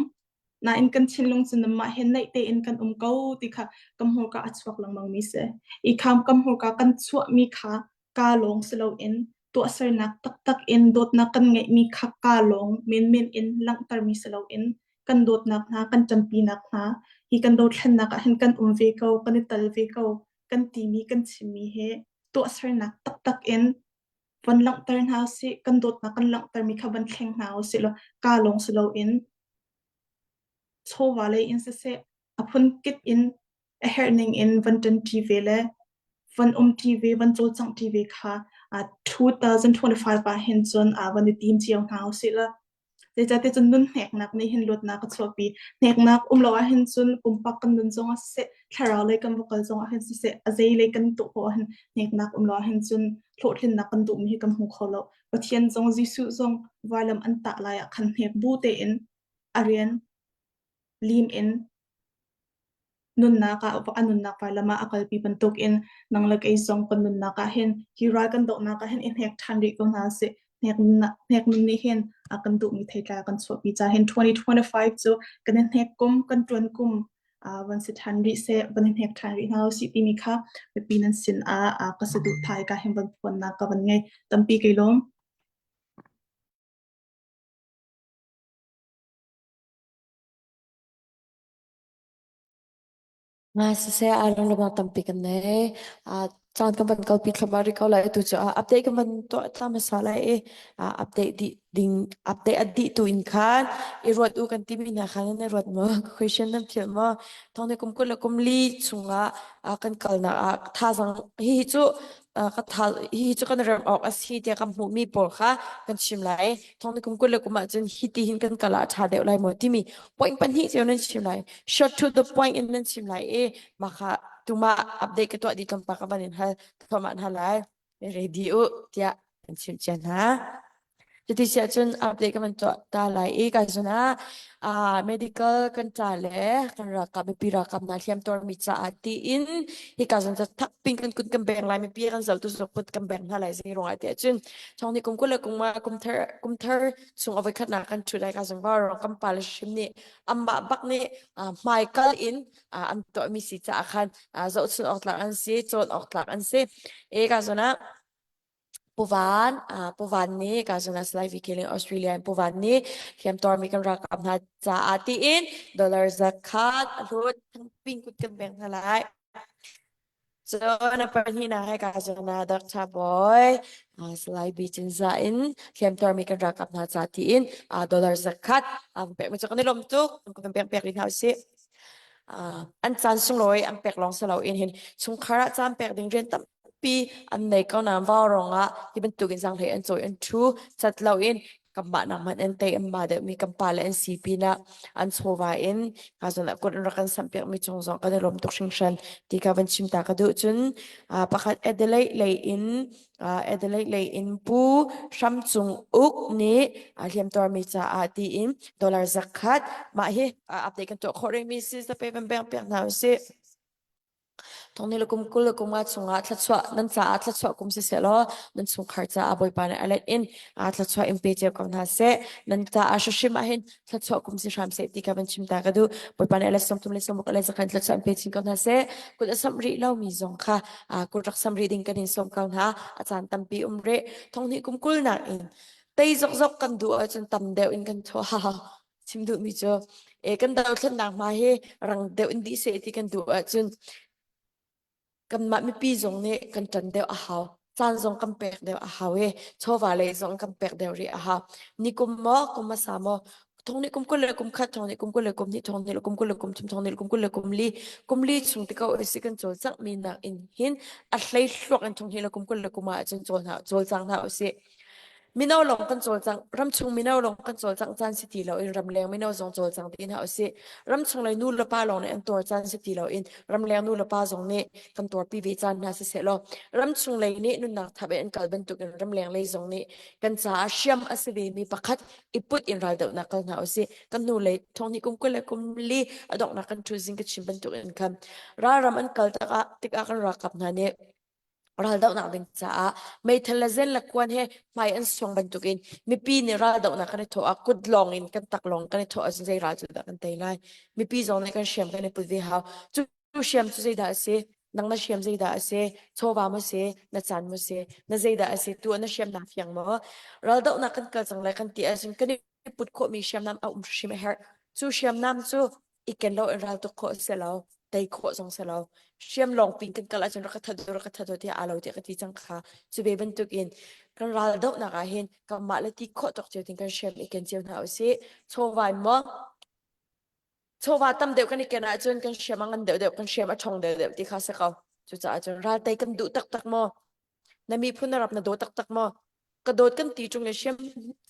Nain kan thinlung cu nanmah he naih tein kan um ko ti kha kan hmurka a chuak lengmangmi si. I kham kan hmurka kan chuahmi kha kaa lawng si loin tuahsernak taktak in dawtnak kan ngeihmi kha kaa lawng menmen in langhtermi si loin kan dawtnak hna, kan ṭanpinak hna, hi kan dothlennak ah hin kan um ve ko, kan i tal ve ko, kan timi, kan chimmi hi tuahsernak taktak in von langhter hna usih, kan dawtnak kan langhtermi kha von thleng hna usih law kaa lawng si loin chawva lei in siseh, a phunkip in a herh ning in von ṭanṭi ve le von umṭi ve, von cawlcanghṭi ve kha 2025 ah hin cun van i tim cio hna usih law zeicahtiah cun nun hneknak nih hin luatnak a chuahpi. Hneknak um lo ahhin cun pumpak kan nun zong ah siseh, thlarau lei kan va kal zong ah hin siseh, a zei lei kan tuah poah hin hneknak um lo ahhin cun hlawhtlinnak kan duhmi hi kan hmu kho lo. Pathian zong Jesuh zong vailam an tah lai ah khan hnek bu tein a rian lim in nunnak ah a nunnak vailam ah a kalpi bantukin nang le kei zong kan nunnak ah hin hi ral kan dohnak ah hin i hnek ṭhan rih ko hna sih. Hnek hnek nun nih hin a kan duhmi theitlai a kan chuahpi ca hin 2025 cu kan i hnek kum kan ṭuan kum van si ṭhan rih seh van i hnek ṭhan rih hna usih timi kha mipi nan sin ah ka saduhthai ka hin van phuannak ka van ngei tampi kai lawm. Nga siseh aa lungruang tampi kan nei. Ah caan kan van kalpi thluahmah rih ko lai tu cu ah update kan van tuah ta hmasa lai i ah update dih ding update a dih tu in khan i ruat u kan timi hna khan nan i ruat maw question nan philh maw thong ni kum 20 le kum li chungah ah kan kalnak ah thazang hihi cu ka tha hihi cu kan rem awk a si tiah kan hmuhmi pawl kha kan chim lai thong ni kum 20 le kum ahcun hi ti hin kan kal ah ṭha deuh lai maw timi point pahnih cio nan chim lai short to the point in nan chim lai i mah kha tumah update ka tuah dih tlawmpal ka van in hal thluahmah hna lai ready u tiah kan chimh cia hna cuti si ahcun update ka van tuah ta lai i ka zun ah ah medical kan ca le kan ralkap mipi ralkap hna hliam tuarmi caah tiin hika zon ca thak ping kan kun kan beng lai mipi kan zoh tu zok put kan beng hna lai zei ruangah tiah cun chong ni kum kul le kum kum thar kum thar chung a voikhatnak kan ṭhu lai ka zong rong kan pa le hrim nih amah bak nih hmaikal in an tuahmi si caah khan zohchun awk tlak an si cawn awk tlak an si e ka zawn ah Puvan Puvan nih ka zawn ah Salai VK ling Australia in Puvan nih hliamtuarmi kan ralkap hna caah tiin dollar zakhat a hlut ping kut kan pek hna lai Cun a pahnihnak he kaa zawn ah Doctor Bawi Salai Bi Cinzah in hliamtuarmi kan ralkap hna ca tiin dollar zakhat pekmi cu kan i lawm tuk. Kan pek pek rih hna usih. An caan sunglawi an pek lawng si loin hin chungkhar ah caan pek ding rian tampi an nei ko nain vaurawng ah hi bantukin zaanghlei an cawi an ṭhu cat loin kanmah nak hmanh an tei an ma deuhmi kan pale an si pinah an chawva in ka zawn ah kut an rak kan samh piakmi cung zong kan i lawm tuk hringhran ti kha van chim ta ka duh cun pakhat Adelaide lei in Adelaide lei in Pu Hram Cung Uk nih hliamtuarmi caah tiin dollar zakhat mah hi update kan tuah khawh rihmi si zape van beng piak hna usih. Thongni le kum 20 le kum nga chungah thluachuah nan caah thluachuah kum siseh law nan chungkhar caah Bawipa nih a let in thluachuah in pe cio ko hna seh. Nan caah hrimhrim ah hin thluachuah kum si hram seh ti kha van chim ta ka duh. Bawipa nih a let 30 le 60 le zakhat thluachuah in pe chin ko hna seh. Kut a samh rih lomi zong kha kut rak sam rih ding kan in sawm ko hna. A caan tampi um rih. Thonghnih kum 20 nak in. Tei zokzok kan duh ahcun tam deuh in kan chuah hau. Chim duhmi cu e kan dothlennak hma hi rang deuh in dih seh ti kan duh ahcun kanmah mipi zong nih kan ṭan deuh a hau. Caan zong kan pek deuh a hau i chawva lei zong kan pek deuh rih a hau. Nikum maw, kum hmasa maw, thong nih kum 20 le kum khat, thong nih kum 20 le kum hnih, thong nih kum 20 le kum thum, thong nih kum 20 le kum li, kum li chung ti ko si kan cawlcangh mi nak in hin a hlei hluak in thong hnih le kum 20 le kum ah cun cawl hna cawlcang hna usih. Mino lawng kan cawlcangh, ramchung mino lawng kan cawlcangh caan si ti loin ramleng mino zong cawlcang ti hna usih. Ramchung lei nu le pa lawng nih an tuar caan si ti loin ramleng nu le pa zong nih kan tuarpi ve caan hna siseh law ramchung lei nih nunnak thap in an kal bantukin ramleng lei zong nih kan caah hriam a si ve mi pakhat i put in raldohnak kal hna usih. Kan hnu lei thong hnih kum 20 le kum li a donghnak kan thu zing ka chim bantukin khan ralram an kal tikah tikah kan ralkap hna nih raldohnak ding caah meithal le zen le kuan he hmai an suang bantukin mipi nih raldohnak kan i thawh ah kut lawng in kan tak lawng kan i thawh ahcun zei ral cu dah kan tei lai mipi zong nih kan hriam kan i put ve hau cu hriam cu zeidah a si nang na hriam zeidah a si chawva maw si na caan maw si na zeidah a si tu na hriam naa fiang maw raldohnak kan kal cang lai kan ti ahcun kan i put khawhmi hriamnam a um hrim a herh cu hriamnam cu i ken lo in ral tuk khawh a si lo tei khawh zong si lo hriam lawng pin kan kal ahcun rak ka that rak ka that tiah aa lo tiah ka ti cang kha cu ve bantuk in kan ral dohnak ah hin kanmah le ti khawh tawk cio tin kan hriam i ken cio hna usih chawva in maw chawva tam deuh kan i ken ahcun kan hriam a ngan deuh deuh kan hriam a ṭhawng deuh deuh ti kha si ko cucaah cun ral tei kan duh taktak maw na miphun na rap na daw taktak maw ka dawt kan ti ṭung le hriam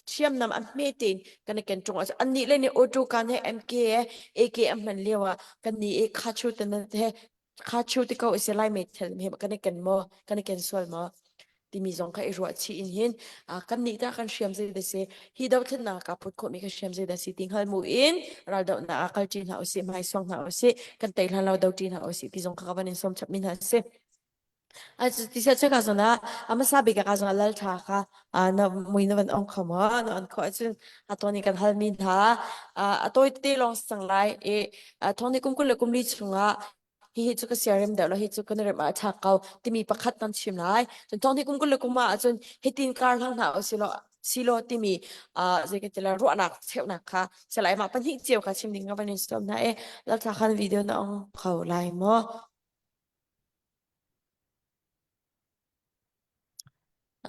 hriamnam a hme tein kan i ken ṭung ahcun annih le nih auto kan he MK he AK a hman lio ah kan nih i kha chu te he kha chu ti ko isi lai meithal he kan i ken maw kan i ken sual maw timi zong kha i ruah chih in hin kan nih ta kan hriam zei da si hi dothlennak ka put khawhmi kan hriam zei da si ti hngal mu in raldohnak ah kal ṭi hna usih hmai suang hna usih kan tei hlan lo do ṭi hna usih ti zong kha ka van in sawm chap mi hna si Ti ka zawn ah a hmasa bik ah ka zawn ah lal ṭha kha na mui na van ong kho maw? Na on khawh ahcun a tawn i kan halmi hna a tawi tete lawng si cang lai i thong nih kum 20 le kum li chungah hihi cu ka siarem deuh lo hi cu kan rem ah a ṭha ko timi pakhat kan chim lai. Cun thong nih kum 20 le kum ah ahcun hitin kar hlang hna usih law silo timi zei ka ti la ruahnak cheuhnak kha salai mah pahnih cio kha chim ding ka van in sawm hna i lalthla khan video na ong kho lai maw?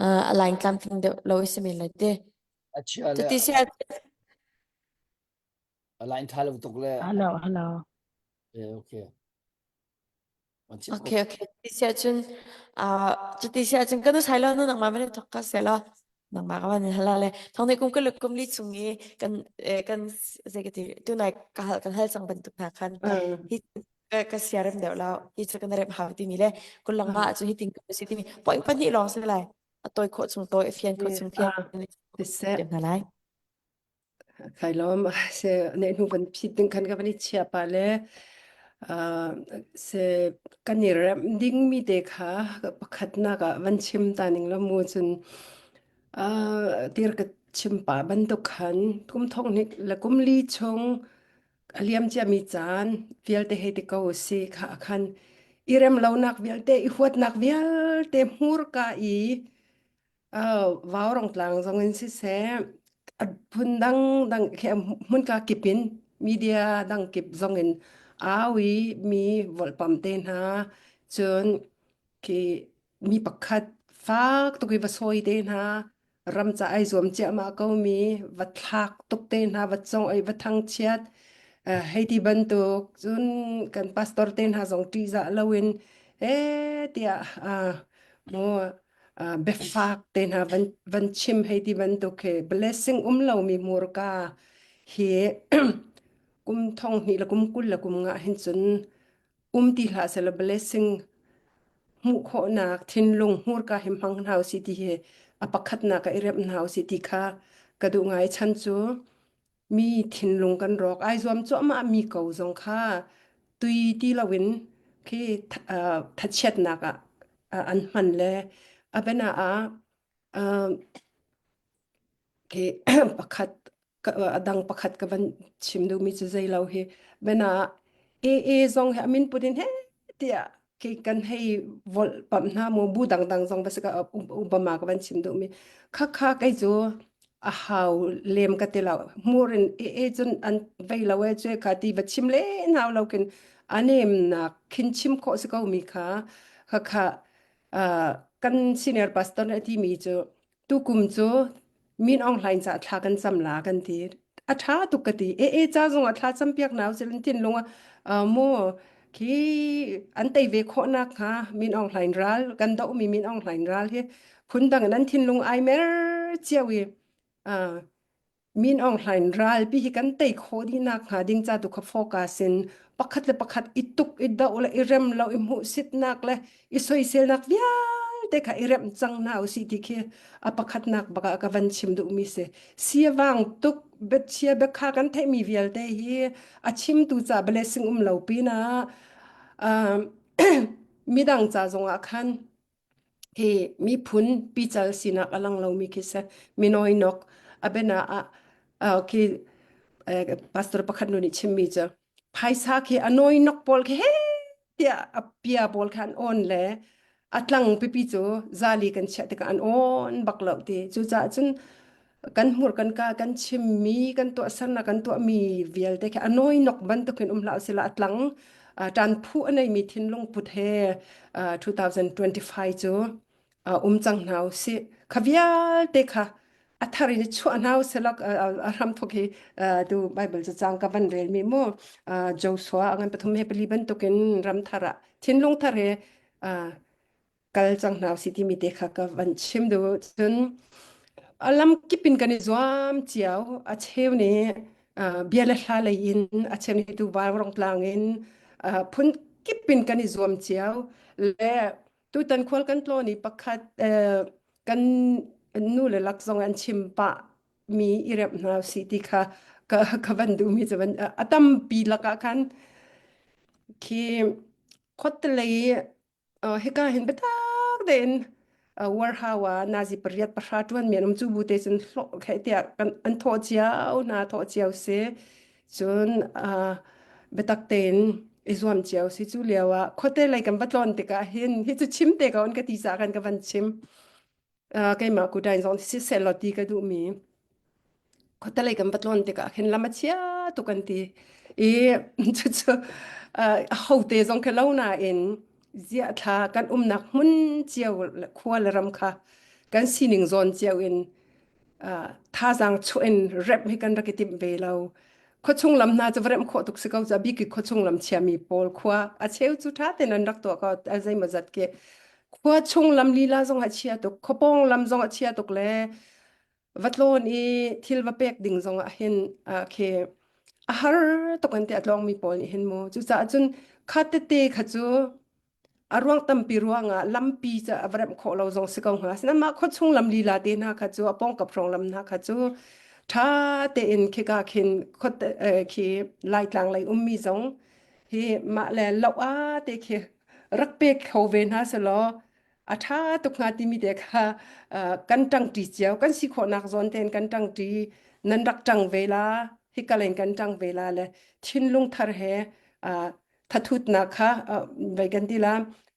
A line tlamtling deuh lo i si men lai te. A chia le Cuti sia a line tha lo tuk le Hello, hello. Eh, okay. An chim Okay, okay. Cuti sia cun ah cuti sia cun kan sai lo nu nangmah van thok ka se lo. Nangmah ka van hala le thong kum ka kum li chung i kan eh, kan zei ka ti tunai ka hal kan hal cang bantuk hna khan hi ka ka siarem deuh lo hi cu kan rem hau timi le kullang ma cu hi ting ka si timi point pahnih lawng si lai a toi khawh chung toi a fian khawh chung fian Siseh hna lai kai lawm se ne hnu kan phit ding khan ka van i chia pa le se kan i rem ding mi te kha pakhatnak ah van chim ta ning lo mu cun tir ka chim pa bantuk khan kum thong hnik le kum li chung a liam ciami caan vialte hei ti ko si kha khan i rem lonak vialte i huatnak vialte hmurka i vaurong tlang zong in siseh a phun dang dang khi hmunka kip in media dang kip zong in au i mi volpam te hna cun khi mi pakhat fak tuk i va sawi te hna ram ca ai zuam ciahmah ko mi va thlak tuk te hna va cong ai va thangchiat uh, hei ti bantuk cun kan pastor te hna zong ṭihzah loin eh tiah uh, mu uh, biafak te hna van van chim hei ti bantuk he blessing um lo mi hmurka hi kum thong hnih le kum 20 le kum nga hin cun um ti hlah seh law blessing hmuh khawhnak thinlung hmurka hi hmang hna usih ti hi a pakhatnak ah i remh hna usih ti kha ka duh ngai chan cu mi thinlung kan rawk ai zuam cuahmah mi ko zong kha tui ti loin khi thachiatnak ah an hman le a bena ah khi pakhat a dang pakhat ka van chim duhmi cu zei lo hi bena AA zong hi amin put in he tiah khi kan hei volh pamh hna mu bu dangdang zong va si ka Obama ka van chim duhmi kha kha kei cu. a hau lem ka ti lo hmur in e e cun an vei lo e cu kha ti va chim le nau lo kin anem nak khin chim khawh si ko mi kha kha kha kan senior pastor nih a ti mi cu tukum cu Min Aung Hlaing ca thla kan cam la kan ti. A ṭha tuk ka ti. E e ca zong ah thla cam piak nau silin thinlung ah mu khi an tei ve khawh nak hnga Min Aung Hlaing ral kan doh mi Min Aung Hlaing ral hi phundang in an thinlung ai mer cio i Min Aung Hlaing ral pi hi kan tei khawh dih nak hnga ding ca tu kha focus in pakhat le pakhat i tuk i doh le i rem lo i hmuhsitnak le i soiselnak vialte kha i remh cang hna usih ti khi a pakhatnak bak ah ka van chim duhmi si. Siavang tuk biachia biakha kan theihmi vialte hi a chimtu ca blessing um lo pinah uh, midang ca zongah khan hi miphun pical sinak a lang lomi khi si minoi nok a bena ah uh, khi pastor pakhat nu nih chimmi cu phaisa khi a noi nok pawl khi he tiah a pia pawl kha an on le a tlang pipi cu zali kan chiah tikah an on bak lo ti cucaah cun kan hmur kan ka kan chimmi kan tuahsernak kan tuahmi vialte khi a noi nok bantukin um hlah usila a tlang ṭan phu a neimi thinlung put he 2025 cu um cang hna usih kha vialte kha a thar in chuah hna usih a hram thok hi tu Bible cacang ka van rel mi mu Joshua angan pathum he pali bantukin ram thar ah thinlung thar he kal cang hna usih timi te kha ka van chim duh cun a lam kip in kan i zuam cio a cheu nih bia le hla lei in a cheu nih tu rong tlang in phun kip in kan i zuam cio le tutan khual kan tlawn i pakhat kan nu le lak zong an chim pah mi i remh hna usih ti kha ka ka van duhmi cu van a tampi lakah khan khi khuatelei hika hin biatak tein warhau ah nazi pariat pahra ṭuan mi an um cu bu te cun hlawh kheh tiah kan an thawh cio hna thawh cio si cun biatak tein i zuam cio si cu lio ah khuate lei kan va tlawn tikah hin hi cu chim te ko an ka ti caah kan ka van chim keimah kutain zong siseh law ti ka duhmi khuatelei kan va tlawn tikah khin lam a chia tuk an ti i cucu ahote zong khi lo nain ziah thla kan umnak hmun cio khua le ram kha kan sining zawn cio in thazaang chuah in remh hi kan rak i timh ve lo khuachung lam hna cu va remh khawh tuk si ko ca bik khuachung lam chiami pawl khua a cheu cu ṭha tein an rak tuah ko a zeimaw zat ke khua chung lam lila zong a chia tuk khuapawng lam zong a chia tuk le va tlawn i thil va pek ding zong ah hin khi a har tuk an ti a tlawngmi pawl nih hin mu cucaah cun kha tete kha cu a ruang tampi ruangah lampi cu a va remh khawh lo zong si ko hnga asinain mah khuachung lam lila te hna kha cu a pawngkap hrawng lam hna kha cu ṭha tein khika khin khi Laitlang lei ummi zong hi mah le loh a te khi rak pe kho ve hna selaw a ṭha tuk hnga timi te kha kan ṭangṭi cio kan si khawhnak zawn tein kan ṭangṭi nan rak ṭang ve la hika len kan ṭang ve la le thinlung thar he thathutnak kha vei kan ti la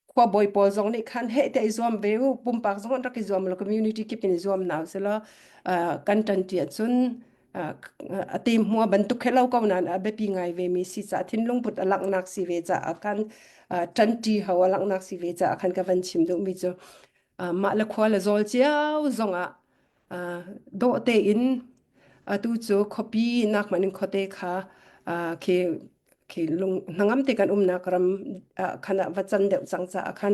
khua bawi pawl zong nih khan heh te i zuam ve u pumpak zong an rak i zuam lo community kip in i zuam nau selaw kan ṭanṭi ahcun a te hmua bantuk he lo ko nain a biapi ngai ve mi si caah thinlung put a langhnak si ve caah khan ṭanṭi ho a langhnak si ve caah khan ka van chim duhmi cu mah le khua le zawl cio zongah dawh tein atu cu khuapi nak hmanh in khuate kha khi khi lung hnangam te kan umnak ram khan ah va can deuh cang caah khan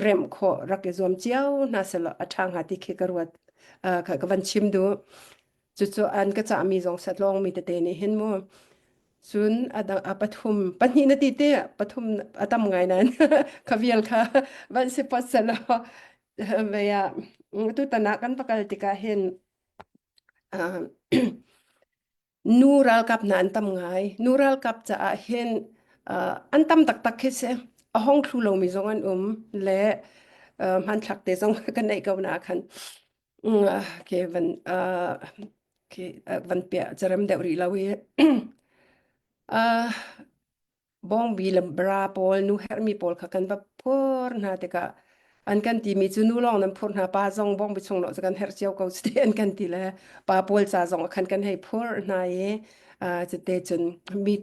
remh khawh rak i zuam cio hna selaw a ṭha hnga ti khi ka ruat ka ka van chim duh cucu an ka cahmi zong satlawngmi tete nih hin mu cun a dang a pathum pahnih na ti te pathum a tam ngai nan kha vial kha van si pot selaw vei ah tutan ah kan va kal tikah hin nu ralkap hna an tam ngai nu ralkap caah hin an tam taktak khi si a hong thlu lomi zong an um le hmanthlak te zong kan neih ko na khan ke van ke van piah carem deuh rih lo i bawngbi le bra pawl nu herhmi pawl kha kan va phur hna tikah. An kan timi cu nu lawng nan phurh hna pa zong bawngbi chung lawh cu kan herh cio ko cuti an kan ti le pa pawl ca zong ah khan kan hei phurh hna i cute cun mi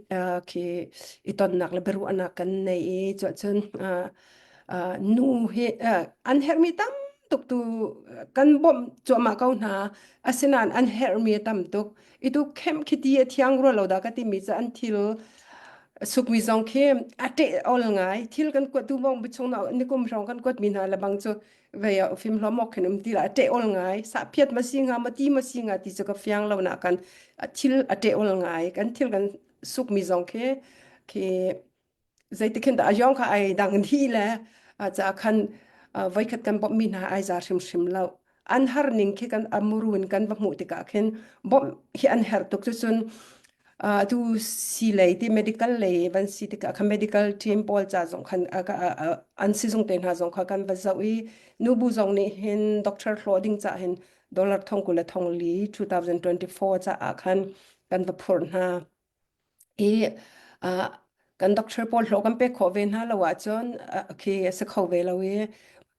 khi i tonnak le biaruahnak kan nei i cuahcun nu hi an herhmi tam tuk tu kan bawmh cuahmah ko hna asinain an herhmi a tam tuk i tu khem khi ti a thiang rua lo dah ka timi cu an thil sukmi zong khi a ṭeh ol ngai thil kan kuat tu bong bichung na nikum hrawng kan kuat mi hna le bang cu vei ah fim hlom ok khin um ti la a ṭeh ol ngai sa phiat ma si nga ma ti ma si nga ti cu ka fiang lo na kan thil a ṭeh ol ngai kan thil kan sukmi zong khi khi zeitikhin dah a yong kha ai dang dih le ca khan voikhat kan bawmh mi hna ai za hrimhrim lo an har ning khi kan amuru in kan va hmuh tikah khin bawmh hi an herh tuk cucun tu si lei ti medical lei van si tikah khan medical team pawl ca zong khan an sizung te hna zong kha kan va zoh i nubu zong nih hin doctor hlawh ding ca hin dollar thong kul le thong li 2024 caah khan kan va phurh hna I uh, kan doctor pawl hlawh kan pek khawh ve hna lo ahcun uh, khi a si kho ve lo i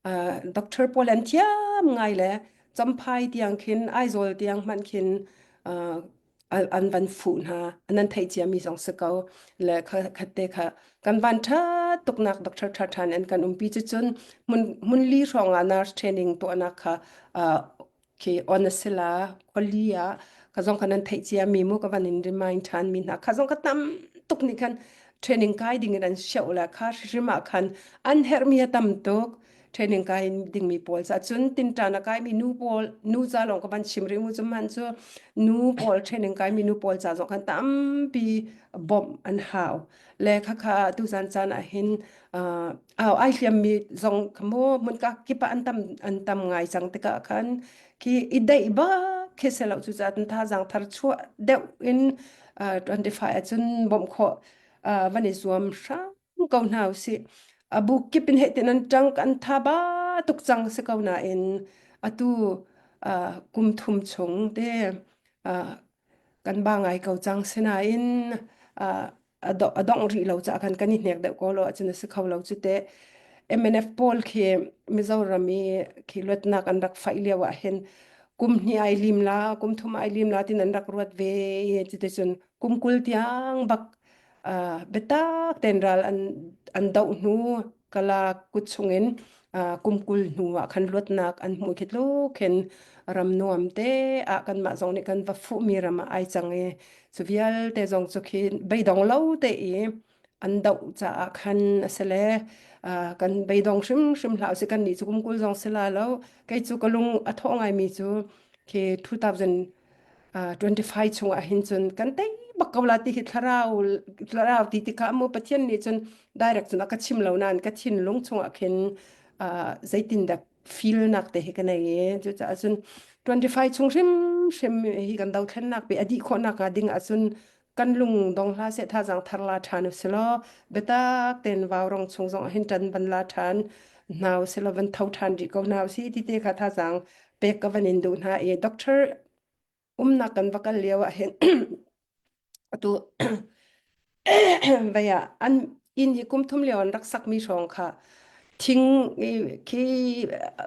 uh, doctor pawl an thiam ngai le Champhai tiang khin Aizawl tiang hmanh khin uh, an van fuh hna nan theih ciami zong si ko le khatte kha kan van ṭha tuknak doctor ṭha ṭhan an kan umpi cu cun mun mun li hrawng ah nurse training tuahnak kha uh, khi on a si la khuali ah ka zong kan nan theih cia mi mu ka van in remind than mi hna kha zong ka tam tuk nih khan training kai ding in an show la kha hrim ah khan an herh mi a tam tuk training kai ding mi pawl cha cun tinṭan a kai mi nu pawl nu ca lawng ka van chim rih mu cu man cu nu pawl training kai mi nu pawl ca zong khan tampi bawmh an hau le kha kha tu zan caan ah hin au ai hliam mi zong kha mu mun ka kipa an tam an tam ngai cang tikah khan khi i deih ba khi se lo cu ca tha zang thar chuah deuh in 25 ahcun bawmh khawh van i zuam hram ko hna usih abu kip in he tin an tang kan tha ba tuk cang se ko na in atu kum thum chung te kan ba ngai ko cang sinain a dongh rih lo caah khan kan i hnek deuh ko lo ahcun a si kho lo cu teh. MNF pawl khi Mizoram i khi luatnak an rak faih lio ah hin kum hnih ai lim la kum thum ai lim la tin an rak ruat ve cuticun kum 20 tiang bak biatak tein ral an an doh hnu kala kut chungin kum 20 hnu ah khan luatnak an hmuh khi tluk khin ram nuam te ah kanmah zong nih kan va fuhmi ram ah ai cang i cu vialte zong cu khi beidong lo te i an doh caah khan a si le kan beidong hrimhrim hlah usih kan nih cu kum 20 zong si la lo kei cu ka lung a thawh ngaimi cu khi 2025 chungah hin cun kan tei bak ko la ti hi thlarau thlarau ti tikah mu Pathian nih cun direct cun a ka chim lo nain ka thinlung chungah khin zeitin dah feel nak te hi ka nei i cucaah cun 25 chung hrimhrim hi kan dothlennak pe a dih khawhnak hnga ding ahcun kan lung dong hlah seh thazaang thar la ṭhan usilaw biatak tein vaurong chung zong ah hin ṭan van la ṭhan hna usilaw van tho ṭhan rih ko hna usih ti te kha thazaang pek ka van in duh hna i doctor umnak kan va kal lio ah hin atu vei ah an inn hi kum thum lio an rak sakmi hrawng kha thing khi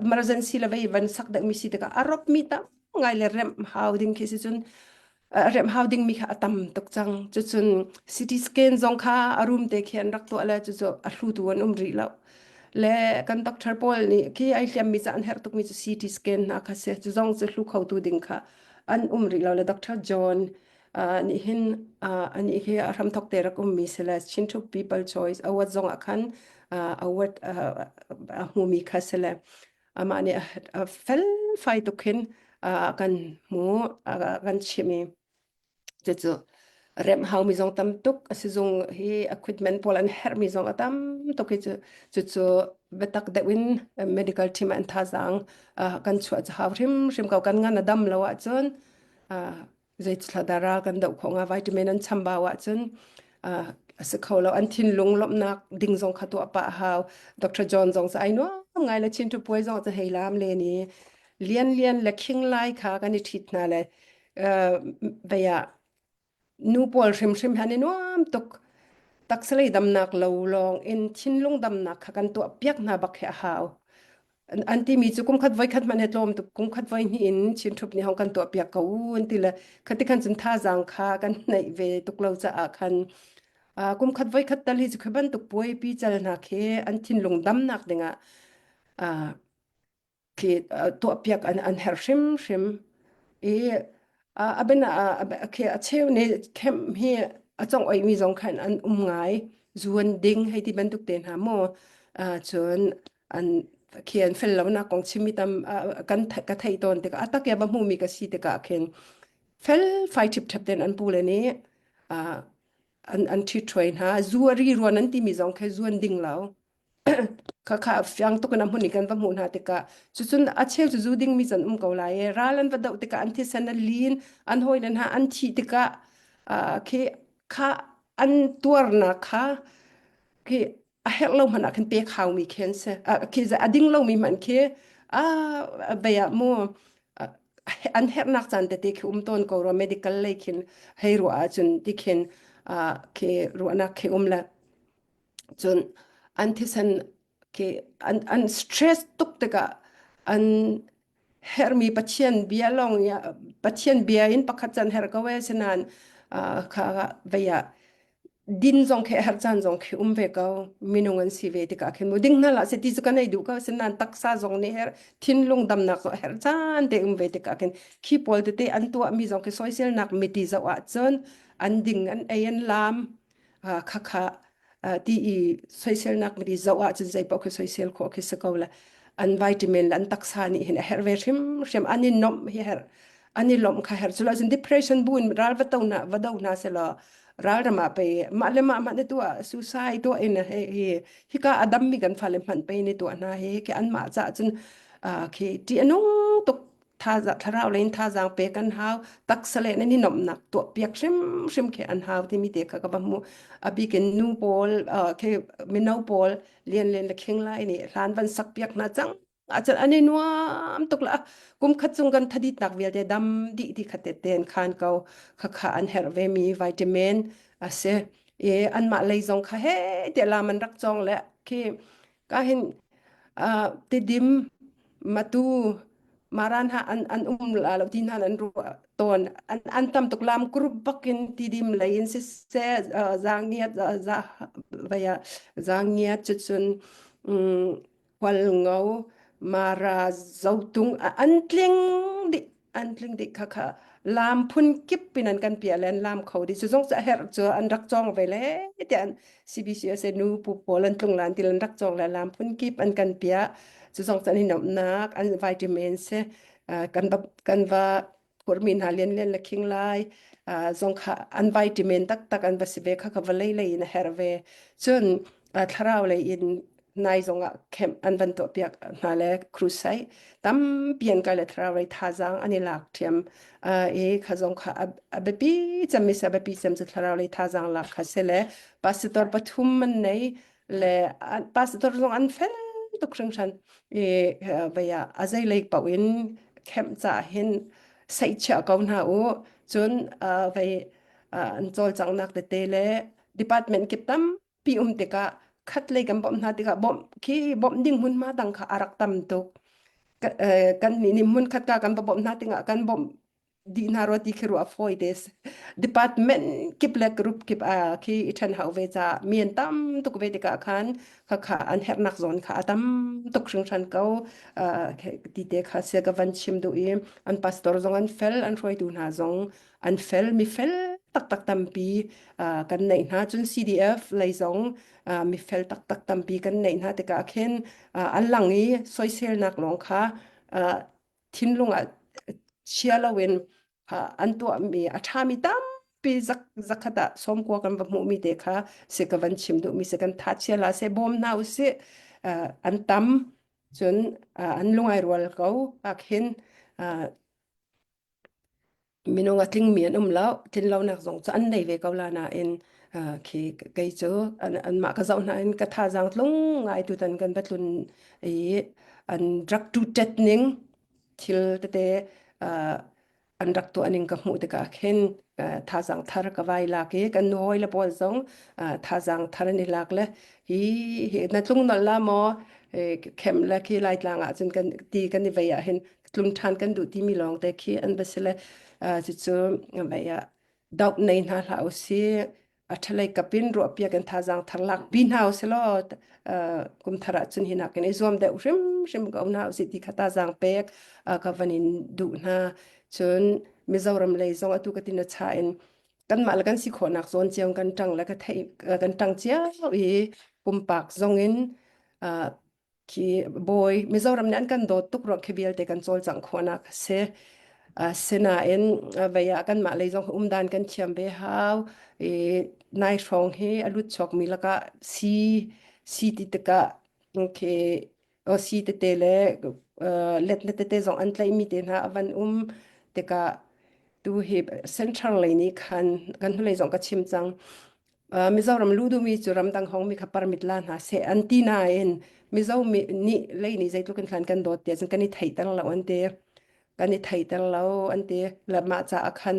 emergency le vei van sak deuhmi si tikah a ropmi tam ngai le remh hau ding khi si cun remh hau dingmi kha a tam tuk cang cucun CT scan zong kha a room te khi an rak tuah le cucu a hlutu an um rih lo le kan doctor pawl nih khi ai hliammi ca an herh tukmi cu CT scan hna kha si cu zong cu hlu khotu ding kha an um rih lo le Dr. John nih hin anih hi a hramthok te rak ummi si le Chin People Choice Award zong ah khan award a hmumi kha si le amah nih a felfai tuk hin a kan hmu a kan chimh i cucu remh haumi zong tam tuk a sizung hi equipment pawl an herhmi zong a tam tuk hi cu cucu biatak deuh in medical team an thazaang kan chuah cu hau hrimhrim ko kan ngan a dam lo ahcun zeithla dah ral kan doh khawh hnga vitamin an chambau ahcun a si kho lo an thinlung lawmhnak ding zong kha tuah pah hau Dr. John zong cu ai nuam ngai le Chin puai zong cu hei lam len i lian lian le khing lai kha kan i ṭhit hna le vei ah nu pawl hrimhrim han i nuam tuk taksalei damnak lo lawng in thinlung damnak kha kan tuah piak hna bak hi a hau. An, an timi cu kum khat voi khat hmanh he tlawm tuk kum khat voi hnih in Chin Thup nih hong kan tuah piak ko u an ti le khati khan cun thazaang kha kan neih ve tuk lo caah khan uh, kum khat voi khat tal hi cu khi bantuk puai pi cal hna khi an thinlung damnak dingah uh, khi tuahpiak an an herh hrimhrim i a ben a khi a cheu nih camp hi a cong oimi zong khan an um ngai zuan ding hei ti bantuk te hna maw cun an khi an fel lonak kong chimmi tam kan ka thei tawn tikah a tak ya ba hmumi ka si tikah khin fel fai ṭhip ṭhap ten an pu le nih an an ṭhit ṭhuai hna zu a ri ruan an timi zong khi zuan ding lo Khakha fiang tuk in a hmun i kan va hmuh hna tikah cucun a cheu cu zu dingmi can um ko lai i ral an va doh tikah an thisen a lin an hawile hna an thih tikah khi kha an tuarnak kha khi a herh lo hmanh ah khan pek haumi khi an si khi a ding lomi hmanh khi a vei ah mu an herhnak caan tete khi um tawn ko rua medical lei khin hei ruah ahcun ti khin khi ruahnak khi um le Cun an thisen khi an, an stress tuk tikah an herhmi Pathian bia lawng Pathian bia in pakhat can herh ko e sinan kha vei ah din zong khi herh caan zong khi um ve ko minung an si ve tikah khin mu ding hna la se ti cu kan ei duh ko sinan taksa zong nih herh thinlung damnak zong herh caan te um ve tikah khin khi pawl tete an tuah mi zong khi soiselnak miti zoh ah cun an ding an ei an lam khakha ti i soiselnak mi zoh ahcun zei paoh khi soisel khawh khi si ko le an vitamin le an taksa nih hin a herh ve hrimhrim an i nomh hi herh an i lawmh kha herh culo cun depression bu in ral va to na va do hna selaw ral ram ah pei mah le mah hmanh tuah suicide tuah in he hi hika a dam mi kan fale hmanh pei ni tuah hna hi khi an mah caah cun khi ṭih a nung tuk thlarau lei in thazaang pek an hau taksa le nan i nuamhnak tuah piak hrimhrim khi an hau timi te kha ka va hmu a bik in nu pawl khi mino pawl lian lian le khing lai nih hlan van sak piak hna cang achan an i nuam tuk la kum khat chung kan thaditnak vialte dam dih ti khat te ten khan ko kha kha an herh ve mi vitamin a si i anmah lei zong kha he te lam an rak cong le khi ka hin Tidim, Matu, Maran ha an an um la lo ti hna an ruah tawn an an tam tuk lam group bakin tidim lei in siseh zangiat za vaya zangiat cucun Hualngo Mara Zotung an tling dih an tling dih kha kha lam phun kip in an kan piah le an lam kho dih cu zong cu a herh cu an rak cawng ve le tiah an CBCUSA nu pu pawl an tlung lan til an rak cawng le lam phun kip an kan piah cu zong cu an i nuamhnak an vitamin si kan va kan va phurmi hna lian lian le khing lai zong kha an vitamin taktak an va si ve kha kha vawlei lei in a herh ve cun thlarau lei in nai zong ah camp an van tuahpiak hna le crusade tampi an kai le thlarau lei thazaang an i lak ṭhiam i kha zong kha a biapi cemmi si a biapi cem cu thlarau lei thazaang lak kha si le pastor pathum an nei le pastor zong an fel tuk hringhran i vei ah a zei lei paoh in camp ca hin seihchiah ko hna u cun vei an cawlcanghnak tete le department kip tam pi um tikah khat lei kan bawmh hna tikah bawmh khi bawmh ding hmunhma dang kha a rak tam tuk kan nih nih hmun khat ka kan va bawmh hna tikah kan bawmh dih hna rua ti khi ruah fawi te department kip le group kip a khi i ṭhen hau ve ca mi an tam tuk ve tikah khan kha kha an herhnak zawn kha a tam tuk hringhran ko ti te kha sia ka van chim duh i an pastor zong an fel an hruaitu hna zong an fel mi fel taktak tampi kan neih hna cun CDF lei zong mi fel taktak tampi kan neih hna tikah khin an lang i soiselnak lawng kha thinlung ah chia loin an tuahmi a ṭhami tampi zak zakhat ah sawmkua kan va hmuhmi te kha si ka van chim duhmi si kan tha chia la se bawm hna usih an tam cun an lungai rual ko ah khin Minung a tlingmi an um lo. Tlinlonak zong cu an nei ve ko la nain khi kei cu anmah ka zoh hna in ka thazaang tlung ngai tutan kan va tlun i an rak ṭuṭet ning thil tete an rak tuah ning ka hmuh tikah khin thazaang thar ka vai lak i kan nuhawi le pawl zong thazaang thar an i lak le hi hi na tlung nolh la maw? Khem le khi Laitlang ah cun kan ti kan i vei ah hin tlun ṭhan kan duh timi lawng te khi an va si le cucu vei ah doh nei hna hlah usih. A ṭhalei kap in ruahpiak in thazaang thar lak pi hna usih law kum thar ah cun hi nakin i zuam deuh hrimhrim ko hna usih ti kha thazaang pek ka van in duh hna. Cun Mizoram lei zong atu ka tin a cha in kanmah le kan si khawhnak zawn cio kan ṭang le ka theih kan ṭang cio i pumpak zong in khi bawi Mizoram nih an kan dawt tuk ruang khi vialte kan cawlcangh khawhnak a si. Sinain vei ah kanmah lei zong um dan kan thiam ve hau. I nai hrawng hi a lut chuakmi lakah si si ti tikah khi si tete le let na tete zong an tlaihmi te hna a van um tikah tu hi central lei nih khan kan hnulei zong ka chim cang. Mizoram lu duhmi cu ramdang hongmi kha permit la hna seh an ti nain Mizo mi nih lei nih zeitluk in hlan kan dawt tiah cun kan i theihter lo an ti. Kan i theihter lo an ti. Le mah caah khan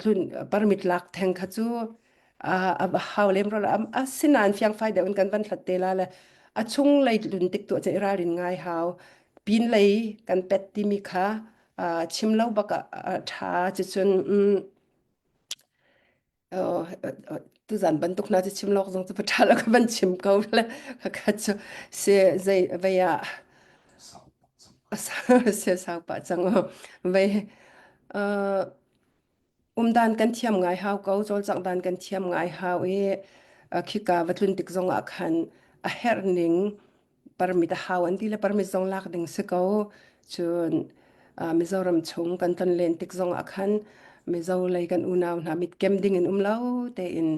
tlun permit lak theng kha cu a hau lem ro asinain fiangfai deuh in kan van hlat te la le a chung lei tlun tik tuah cun i ralrin ngai hau. Pin lei kan pet timi kha chim lo bak ah a ṭha cucun tuzan bantuk hna cu chim lawk zong cu ṭha lo ka van chim ko le kha cu si zei vei ah se sau pah cang vei umdan kan thiam ngai hau ko cawlcangh dan kan thiam ngai hau i khika va tlun tik zong ah khan a herh ning permit a hau an ti le permit zong lak ding si ko cun Mizoram chung kan ton len tik zong ah khan Mizo lei kan unau hna mit kem ding in um lo tein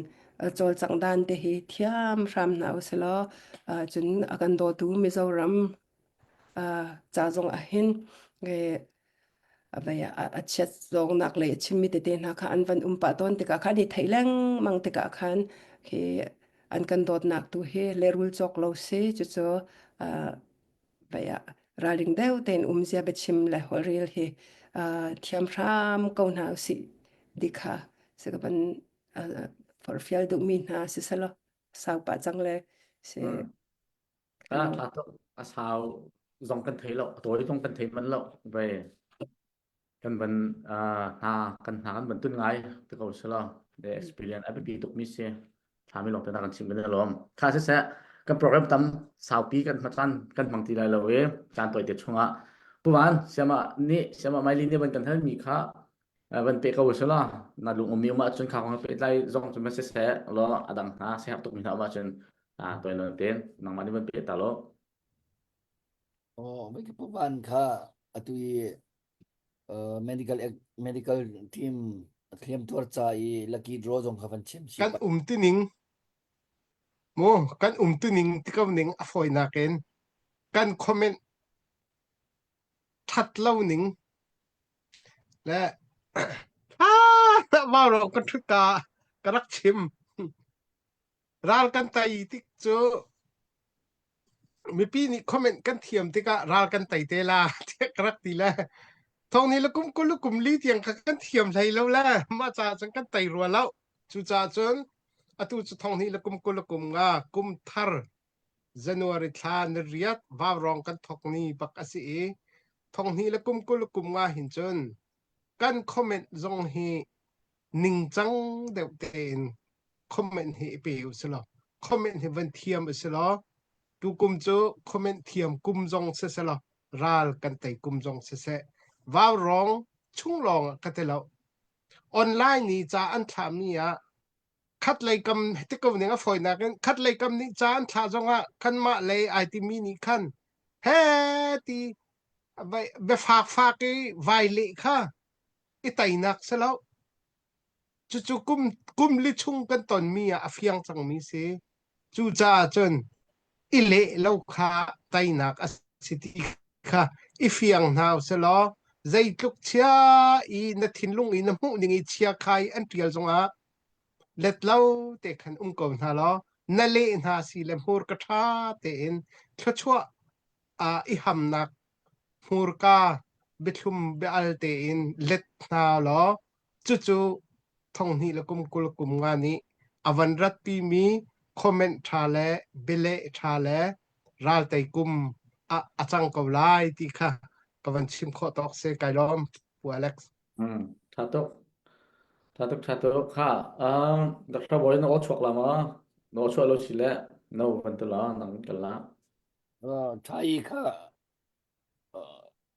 cawlcangh dan te hi thiam hram hna usilaw cun a kan dawtu Mizoram ca zong ah hin a chiat zawngnak lei a chimmi tete hna kha an van um pah tawn tikah khan i theih lengmang tikah khan khi an kan dawtnak tu hi lehrul cawk lo si cucu ralring deuh tein umzia biachim le holhrel hi thiam hram ko hna usih ti kha si ka van forhfial duhmi hna si selaw sau pah cang le si Ah, tha tuk. A sau zong kan thei lo, a tawi zong kan thei manh lo. Ve kan van hna kan hna kan van tun ngai te ko selo. The experience a biapi tuk mi si. Thlami lawng te na kan chim kan lawm. Kha si seh kan program tam saupi kan hmatan kan hmang ti lai lo i caan tawi te chungah Puvan siama nih siama maili nih van kan hal mi kha van pe ko sela na lung um mi um ahcun kha kong pehtlai zong cu ma si seh law adang hna siherh tuk mi hna um ahcun Ah, toi non ten nangmah nih van pe ta lo. Oh, mai ka puvan kha atu i uh, medical medical team hliam tuar ca i lucky draw zong kha van chim si Kan um tining mu kan um tuning ti ko ning a fawinak in kan comment that lo ning le ah mau ro ka thu ka ka rak chim Ral kan tei tik cu mipi nih comment kan thiam tikah ral kan tei te la tiah ka rak ti le thong ni le kum kul le kum li tiang kha kan thiam hlei lo le mah caah cun kan tei rua lo cucaah cun atu cu thong hnih le kum 20 le kum nga kum thar January thla ni riat vaurawng kan thok ni bak a si i thong hnih le kum 20 le kum nga hin cun kan comment zong hi ningcang deuh tein comment hi i pe u silaw comment hi van thiam u silaw tukum cu comment thiam kum zong si selaw ral kan tei kum zong siseh vaurawng chung lawng ah ka ti lo online ni ca an thlahmi ah khat lei kam ti ko ning a fawinak in khat lei kam nih ca an thlah zong ah kanmah lei ai timi nih khan he ti biafak fak i vai leh kha i teinak si lo Cucu kum kum li chung kan tonmi ah a fiang cangmi si. Cucaah cun i leh lo kha teinak a si ti kha i fiang hna usih zeitluk chia i na thinlung i na hmuh ning i chia kha i an ṭial zongah let lo te khan um ko hna law na leh hna si le hmurka ṭha tein thluachuah ah i hamnak hmurka biathlum bia-al tein let hna law Cucu thonghnih le kum 20 kum nga nih a van ratpimi comment ṭha le bialeh ṭha le Raltei kum ah a cang ko lai ti kha ka van chim khawh tawk si kai lawm Pu Alex. Mm, tha tuk. Tha tuk tha tuk. Kha um Dr. Boy na aw chuak la ma? Na aw chuak lo si le no van tu la nang kal la. Thai kha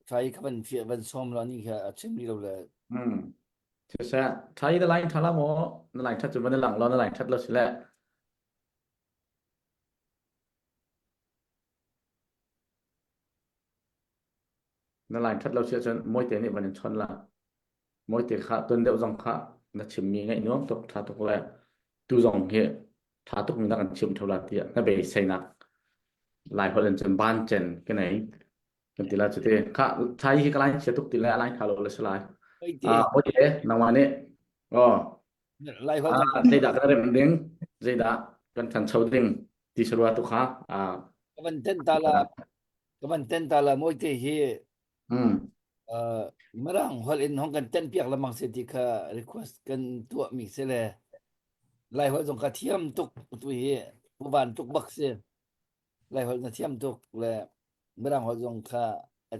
thai kha van fia van som la ni kha a chim li lo le. Mm. Siseh, thai na line tha la mo? Na line that cu van lang lo na line that lo si le. Na line that lo si ahcun mawite nih van in chon la. Mawite kha tuan deuh zong kha na chimmi ngaih nuam tuk tha tuk le tu zong hi tha tuk mi na kan chim tho la tiah na beiseinak lai holh in cun ban cen ka nei kan ti la cu ti kha thai hi ka line chia tuk ti le a line tha lo le si lai ah mawite nangmah nih oh Lai holh ah zeidah kan remh ding zeidah kan thancho ding ti sarua tu kha ah ka van ten ta la ka van ten ta la mawite hi mm uh, mirang holh in hong kan ten piak lamang se ti kha request kan tuah mi se le lai holh zong ka thiam tuk tu hi puvan tuk bak si lai holh na thiam tuk le mirang holh zong kha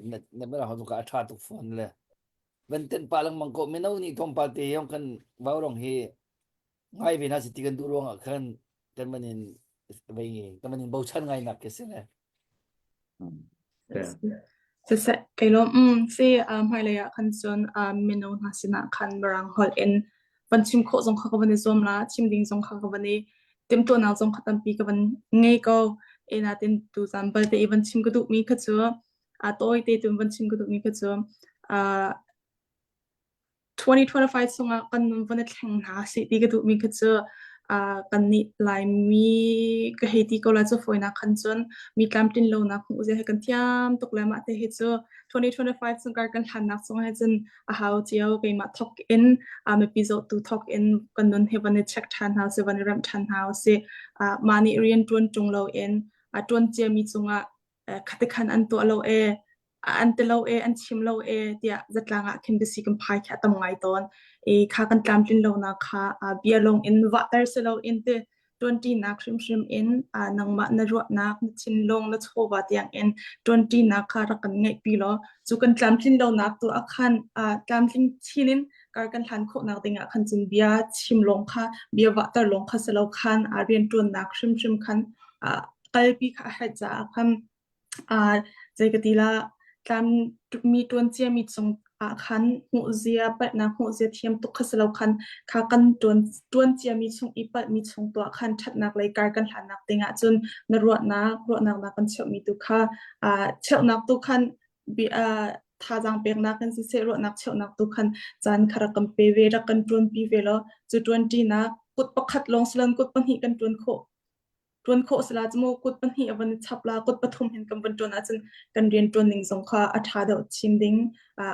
na mirang holh zong kha a tha tuk fawn le van ten pa lengmang ko mino nih thawngpal te hong kan vaurong hi ngai ve hna si ti kan duh ruangah khan kan man in vei kan man in bochan ngai nak ke si le Siseh, kei lawm mm si hmailei ah khan cun mino hna sinah khan mirang holh in van chim khawh zong kha ka van i zuam la, chim ding zong kha ka van i timhtuahnak zong kha tampi ka van ngei ko. E natin tuzan balte i van chim ka duhmi kha cu a tawi te tun van chim ka duhmi kha cu 2025 chungah kan nun van i thleng hna seh ti ka duhmi kha cu uh, kannih Laimi ka hei ti ko lai cu fawinak khan cun mi tlamtlin lonak hmuh zia hi kan thiam tuk le mah te hi cu 2025 chungkar kan hlannak chungah hi cun a hau cio keimah thawk in uh, mipi zohtu thawk in kan nun hi van i check ṭhan hna usih van i remh ṭhan hna usih uh, mah nih rian ṭuan ṭung loin a ṭuan ciami cungah khate khan an tuah lo e an ti lo e an chim lo e tiah zatlang ah khin biasi kan phai khi a tam ngai tawn e kha kan tlamtlin lonak kha bia lawng in vahter si lo in ti ṭuanṭinak hrimhrim in nangmah na ruahnak na thinlung na chawva tiang in ṭuanṭinak kha rak kan ngeihpi law cu kan tlamtlin lonak tu ah khan tlamtling chin in kar kan hlan khawhnak ding ah khan cun bia chim lawng kha bia vahter lawng kha si lo khan rianṭuannak hrimhrim khan kalpi kha a herh caah khan zei ka ti la tlam mi ṭuan ciami cung ah khan hmuhzia palhnak hmuhzia thiam tuk kha si lo khan kha kan ṭuan ṭuan ciami chung i palhmi chung tuah khan ṭhatnak lei kar kan hlannak ding ah cun na ruahnak ruahnak na kan cheuhmi tu kha cheuhnak tu khan thazaang peknak in siseh ruahnak cheuhnak tu khan caan kha rak kan pe ve rak kan ṭuanpi ve law cu ṭuanṭinak kut pakhat lawng si loin kut pahnih kan ṭuan khawh ṭuan khawh si la cu mu kut pahnih a van i chap la kut pathum hin kan van ṭuan ahcun kan rian ṭuan ning zong kha a ṭha deuh chin ding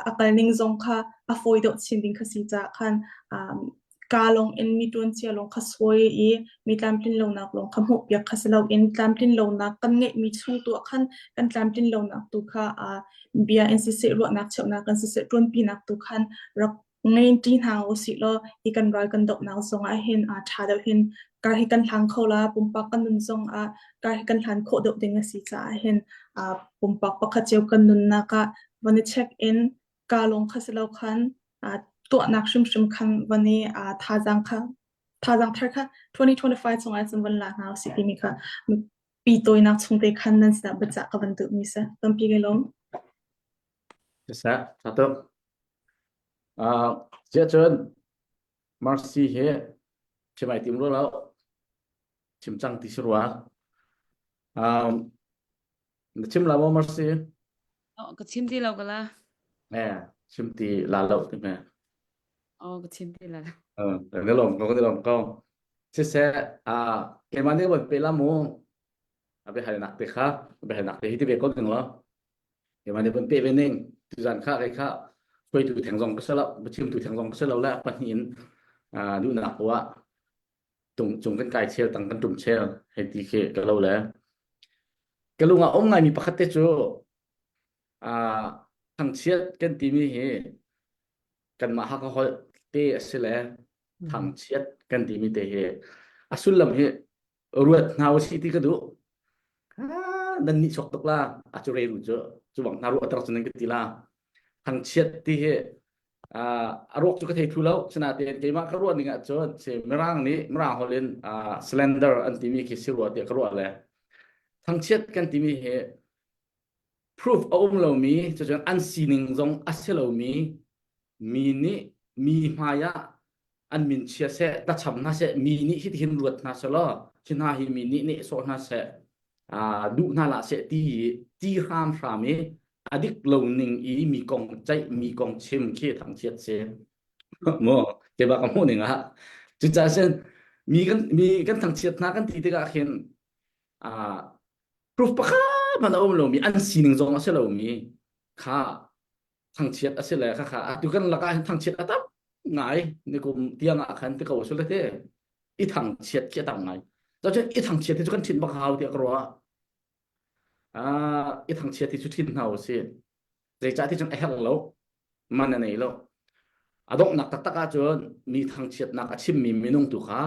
a kal ning zong kha a fawi deuh chin ding kha si caah khan ka lawng in mi ṭuan cia lawng kha sawi i mi tlamtlin lonak lawng kha hmuhpiak kha si loin tlamtlin lonak kan ngeihmi chung tu ah khan kan tlamtlin lonak tu kha bia in siseh ruahnak cheuhnak kan siseh ṭuanpinak tu khan rak ngei ṭi hna usih law hi kan ral kan dohnak zong ah hin aa ṭha deuh hin kar hi kan hlang kho la pumpak kan nun zong ah kar hi kan hlan khawh deuh ding a si caah hin pumpak pakhat cio kan nunnak ah van i check in ka lawng kha si lo khan tuahnak hrimhrim khan van i thazaang kha thazaang thar kha 2025 chungah cun van la hna usih timi kha pi tawinak chung te khan nan sinah biacah ka van duhmi si tampi ka lawm. Siseh, ṭha tuk. Uh, ziah cun Mercy hi chim ai tim rua lo. Chim cang ti si rua. Um, na chim la maw Mercy? Oh, ka chim ti lo ka la. Eh, chim ti la lo ti me. Oh, ka chim ti la. Uh, na lom ko, na lom ko. Siseh, ah, keimah nih van pe la mu. A biahalnak te kha, a biahalnak te hi ti ve ko ding lo. Keimah nih van pe ve ning. Tuzan kha kei kha hruaitu theng zong ka si lo, biachimtu theng zong ka si lo le pahnih in ah, duhnak poah tung cung kan kai chel tang kan tum chel hei ti khi ka lo le ka lung ah um ngaimi pakhat te cu ah thangchiat kan timi hi kanmah Hakha holh te a si le thangchiat kan timi te hi a sullam hi ruat hna usih ti ka duh. Nan nih chuak tuk la. A cu re ru cu cu bang hna ruah tar cu nan ka ti la. Thangchiat ti hi a ruak cu ka thei thlu lo. Sinain keimah ka ruah ning ahcun si Mirang nih Mirang holh in slander an timi khi si rua tiah ka ruah le thangchiat kan timi hi proof a um lomi cucun an sining zong a si lomi mi nih mi hmai ah an min chia seh tacham hna seh mi nih hitihin ruat hna seh law hi hna hi mi nih nehsawh hna seh duh hna lah seh ti ti hram hram i a dik lo ning i mi kong ceih mi kong chim khi thangchiat si mo ke ba ka hmuh ning ah cucaah sin mi kan mi kan thangchiat hna kan ti tikah khin proof pakhat hmanh a um lomi an sining zong a si lomi kha thangchiat a si le kha kha atu kan lakah hin thangchiat a tam ngai nikum tiang ah khan ti ko su le te i thangchiat khi a tam ngai cun i thangchiat hi cu kan thin bak hau tiah ka ruah i thangchiat hi cu thin hna u si zeicah ti cun a herh lo man a nei lo a donghnak taktak ahcun mi thangchiatnak a chimmi minung tu kha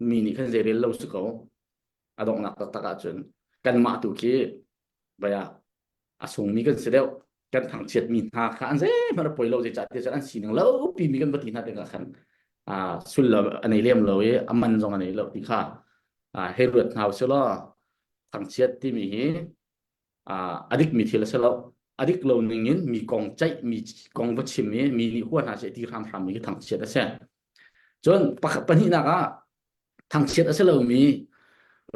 mi nih khan zeirel lo si ko a donghnak taktak ahcun kanmah tu khi baya a sungmi kan si deuh kan thangchiatmi hna kha an zeihmanh a poi lo zeicah tiah cun an sining lo pimi kan va ti hna tikah khan sullam a nei lem lo i a man zong a nei lo ti kha hei ruat hna usih law thangchiat timi hi a dikmi thil a si lo a dik lo ning in mi kong ceih mi kong va chim i mi nih hua hna seh ti hramhram mi khi thangchiat a si cun pakhat pahnihnak ah thangchiat a si lomi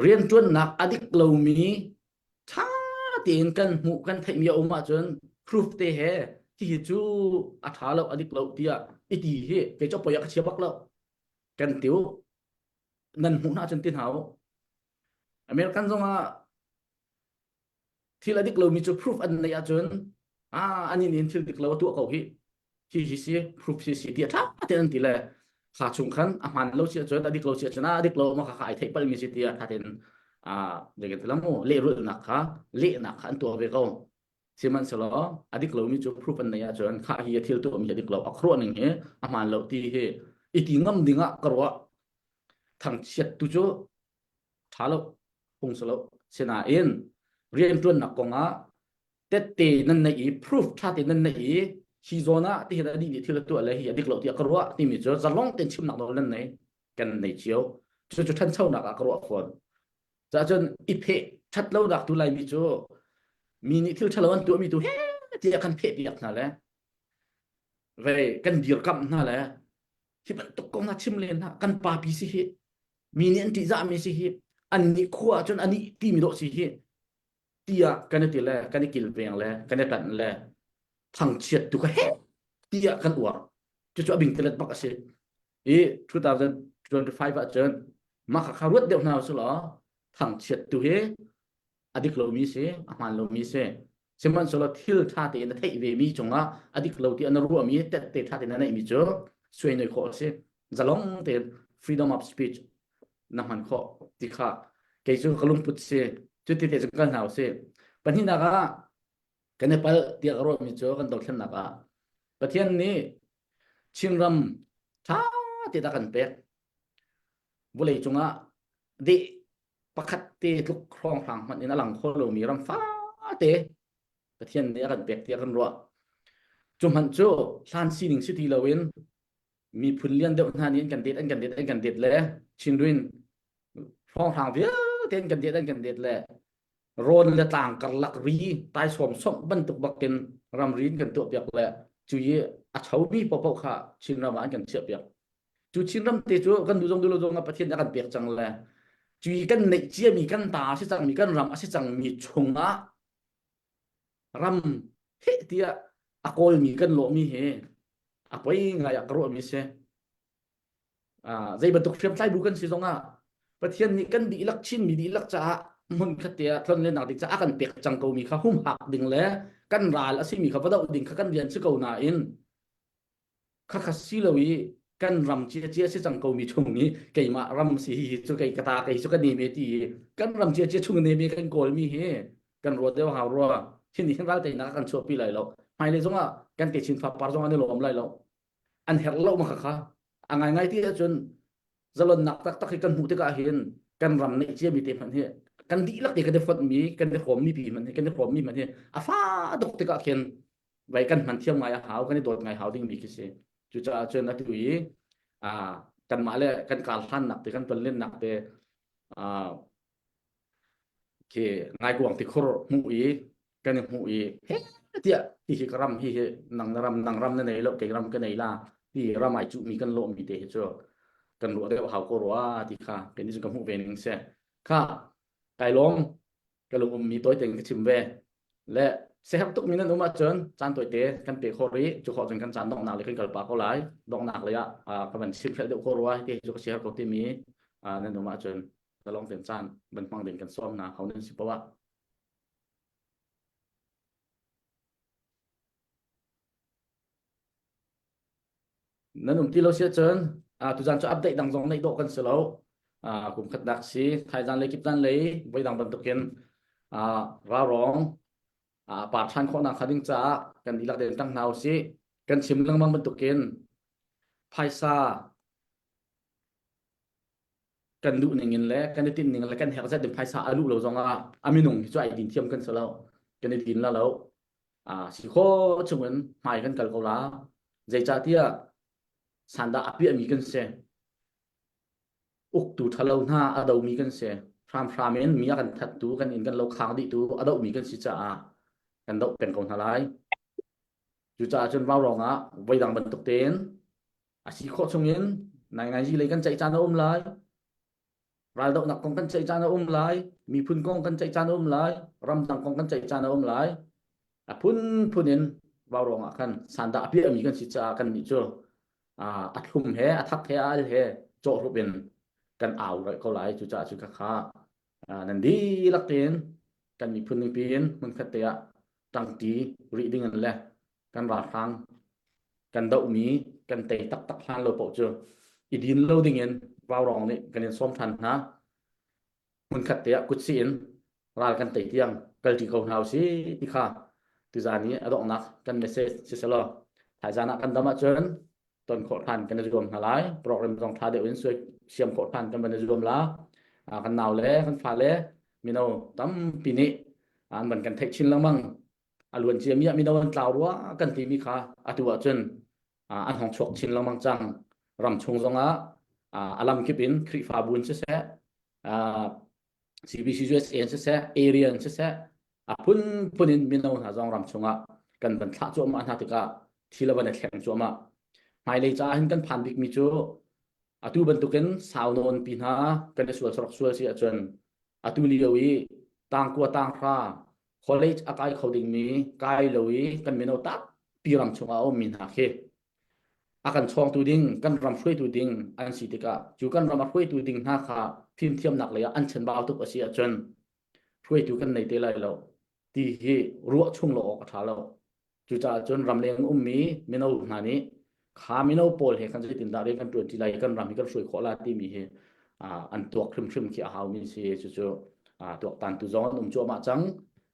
rianṭuannak a dik lomi ṭha tein kan hmuh kan theihmi a um ahcun proof te he hihi cu a ṭha lo a dik lo tiah i ti hi kei cu poi ah ka chia bak lo kan ti u nan hmuh hna ahcun ti hna u American zong ah thil a dik lomi cu proof an neih ahcun ah ani nih thil dik lo a tuah ko hi hi hi si proof si si tiah ṭha tein an ti le kha chung khan a hmaan lo si ahcun a dik lo si ahcun a dik lo ma kha kha ai theih palmi si tiah ṭha tein ah zei kan ti lehrulhnak kha lehnak kha an tuah ve ko sihmanhsehlaw a dik lomi cu proof an neih ahcun kha hi a thil tuahmi a dik lo a khuaruah ning hi a hmaan lo ti hi i ti ngam ding ah ka ruah thangchiat tu cu ṭha lo phung si lo sinain rianṭuannak kong ah tette nan neih i proof ṭha te nan neih i hi zawn ah ti hin a dih nih thil a tuah le hi a dik lo tiah ka ruah timi cu zalong tein chimnak nawl nan nei kan nei cio cu cu ṭhanchonak ah ka ruah fawn cahcun i pheh ṭhat lonak tu laimi cu mi nih thil ṭhalo an tuahmi tu he tiah kan pheh piak hna le vei kan dirkamh hna le hi bantuk kong hna chim len hna kan papi si hi mi nih an ṭihzahmi si hi an nih khua ahcun a nih timi dawh si hi tiah kan i ti le kan i kilveng le kan i ṭanh le thangchiat tu ka he tiah kan uar cucu a bingtelet bak a si i 2025 ahcun mah kha kha ruat deuh hna usih law thangchiat tu hi a dik lomi si a hmaan lomi si sihmanhsehlaw thil ṭha tein na theih ve mi cungah a dik lo ti na ruahmi tette ṭha tein na neihmi cu suai khawh a si zalong tein freedom of speech na hman khawh ti kha kei cu ka lungput si cu ti te cu kal hna usih pahnihnak ah kan i palh tiah ka ruahmi cu kan dothlennak ah Pathian nih Chinram ṭha te dah kan pek vawlei cungah deh pakhat te tluk hrawnghrang hmanh in a lang kho lomi ram fate Pathian nih a kan pek tiah kan ruah. Cu hmanh cu hlan sining si ti loin miphun lian deuh hna nih an kan det an kan det an kan det le Chinrin hrawnghrang vialte an kan det an kan det le rawn le tlang karlak ri taisawm songh bantuk bakin ramri in kan tuah piak le cu i a chomi paohpaoh kha Chinram ah an kan chiah piak. Cu Chinram te cu kan duh zong duh lo zong ah Pathian a kan pek cang le cu i kan neih ciami kan ta a si cangmi kan ram a si cangmi chungah ram heh tiah a kawlmi kan lawhmi hi a poi ngai ah ka ruahmi si. Zei bantuk hriamtlai bu kan si zongah Pathian nih kan dihlak Chinmi dihlak caah hmun khat te ah tlonlennak ding caah a kan pek cang komi kha humhak ding le kan ral a simi kha va doh ding kha kan rian si ko nain khakha si lo i kan ram cia cia si cang komi chung i keimah ram si hi hi cu kei ka ta kei cu ka neme ti i kan ram cia cia chung neme kan kawlmi hi kan ruat deuh hau rua hin hin ral teinak kan chuahpi lai lo hmailei zongah kan te chin fapar zong an i lawm lai lo an herh lo ma kha a ngai ngai ti ahcun zalonnak taktak hi kan hmuh tikah hin kan ram neih ciami te hmanh hi. Kan dihlak te kan i fonh mi kan i hrawm mi pi man hi kan i hrawm mi man hi a fa tuk tikah khin vai kan hman thiam ngai a hau kan i dawt ngai hau ding mi khi si. Cucaah cun atu i kanmah le kan kar hlannak te kan tonlennak te khi ngaikuang tikhur hmuh i kan i hmuh i he tiah ti hi ka ram hi hi nang na ram nang ram na nei lo kei ram ka nei la ti ram ai cuh mi kan lawh mi te hi cu kan ruah deuh hau ko rua ti kha kei nih cun ka hmuh ve ning si kha kai lawm ka lung um mi tawi tein ka chim ve le seher tuk mi nan um ahcun caan tawite kan pe kho rih cu khawh cun kan caan donghnak le kan kal pa ko lai donghnak lei ah ka van chim hrelh deuh ko rua ti cu ka siher ko timi nan um ahcun zalong tein caan van hmang ding kan sawm hna ho nan si poah Nan um ti lo si ahcun tuzan cu update dang zong neih dawh kan si lo. Kum khatnak si thaizan lei kipzan lei voi dang bantukin ralrawng par ṭhan khawhnak hnga ding caah kan dihlak tein ṭang hna usih. Kan chim lengmang bantukin phaisa kan duh ning in le kan i tinh ning le kan herh zat in phaisa a luh lo zong ah a minung hi cu ai din thiam kan si lo. Kan i din la lo. Si kho chungin hmai kan kal ko la. Zeicahtiah sandah a piahmi kan si. Uktu ṭhalo hna a domi kan si. Hramhram in mi a kan thattu, kan inn kan lo khang dihtu a dohmi kan si caah kan doh peng ko hna lai. Cucaah cun vaurawng ah voidang bantuk tein a si khawh chungin naingngai lei kan ceih caan a um lai. Raldohnak kong kan ceih caan a um lai, miphun kong kan ceih caan a um lai, ramdang kong kan ceih caan a um lai. A phunphun in vaurawng ah khan sandah a piahmi kan si caah kannih cu a thlum he a thak he a al he cawhrup in kan au rih ko lai. Cucaah cu khakha nan dihlak tein kan miphun ningpi in hmunkhat te ah ṭangṭi rih ding in le kan ralhrang kan dohmi kan tei taktak hlan lo paoh cu i din lo dingin vaurawng nih kan in sawm ṭhan hna. Hmunkhat te ah kutsih in ral kan tei tiang kalṭi ko hna usih ti kha tuzaan i a donghnak kan message si selaw thaizaan ah kan dam ahcun ton khawh ṭhan kan i zuam hna lai. Program zong ṭha deuh in suai siam khawh ṭhan kan van i zuam la. Kan nau le kan fale mino tampi nih an van kan theih chin lengmang. A luan ciami ah mino an tlau rua kan timi kha atu ahcun an hong chuak chin lengmang cang. Ram chung zongah a lamkip in Khrihfabu in siseh, CBC USA in siseh, area in siseh, a phunphun in mino hna zong ram chungah kan van thlah cuahmah hna tikah thil a van i thleng cuahmah. Hmailei caah hin kan phan bikmi cu atu bantukin sau nawn pi hna kan i sual sorok sual si ahcun atu lio i tangkua tanghra college a kai kho dingmi kai lo i kan mino tampi ram chungah a ummi hna khi a kan chawngtu ding kan ram hruaitu ding an si tikah cu kan ram a hruaitu ding hna kha fimthiamnak lei ah an chanbau tuk a si ahcun hruaitu kan nei te lai lo ti hi ruah chung lo awk a ṭha lo. Cucaah cun ramleng ummi mino hna nih kha mino pawl he khan zeitindah rian kan ṭuanṭi lai kan ram hi kan hruai khawh la timi hi an tuak hrimhrim khi a haumi si. Cucu tuaktantu zong an um cuahmah cang.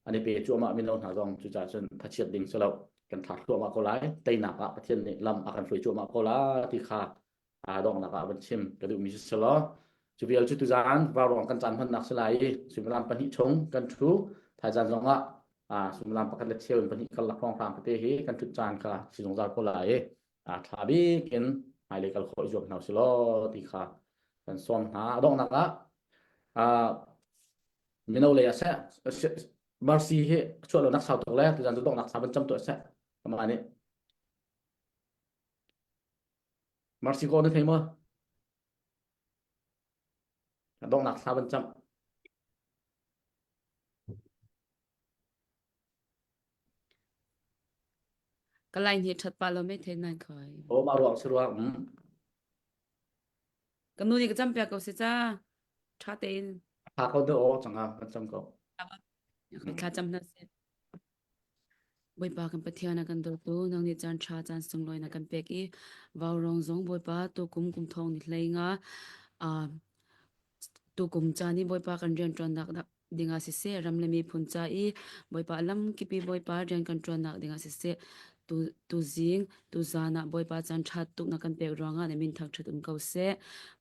An i pe cuahmah mino hna zong cucaah cun thachiat ding si lo. Kan thlah thluahmah ko lai. Teinak ah Pathian nih lam a kan hruai cuahmah ko la ti kha donghnak ah van chim ka duhmi si selaw cu vial cu tuzaan vauruang kan caan hmannak si lai i suimilam pahnih chung kan ṭhu thaizaan zongah suimilam pakhat le cheu in pahnih karlak hrawnghrang tete hi kan ṭhut caan kha si zungzal ko lai i ṭha bik in hmailei kal khawh i zuam hna usih law ti kha kan sawm hna. A donghnak ah mino lei ah seh Mercy hi chuah lonak sau tuk le tuzaan cu donghnak sa van cam tuah seh amah nih Mercy ko na thei maw? Donghnak thla van camh. Ka line hi ṭhat pah lo me thei nan khoi. O ma ruang si ruang. Mm. Ka nu nih ka cam piak ko si ca. Ṭha tein. Tha ko de o changa kan cam ko. Thla cam hna seh. Bawipa kan Pathian a kan dawtu nang nih caan ṭha caan sunglawi na kan pek i vaurawng zong Bawipa tukum kum thong ni hlei nga uh, tukum caan i Bawipa kan rianṭuannak dingah siseh ram le miphun ca i Bawipa lamkip i Bawipa rian kan ṭuannak dingah siseh tu tuzing tuzan ah Bawipa caan ṭha tuk na kan pek ruangah na min thangṭhat um ko seh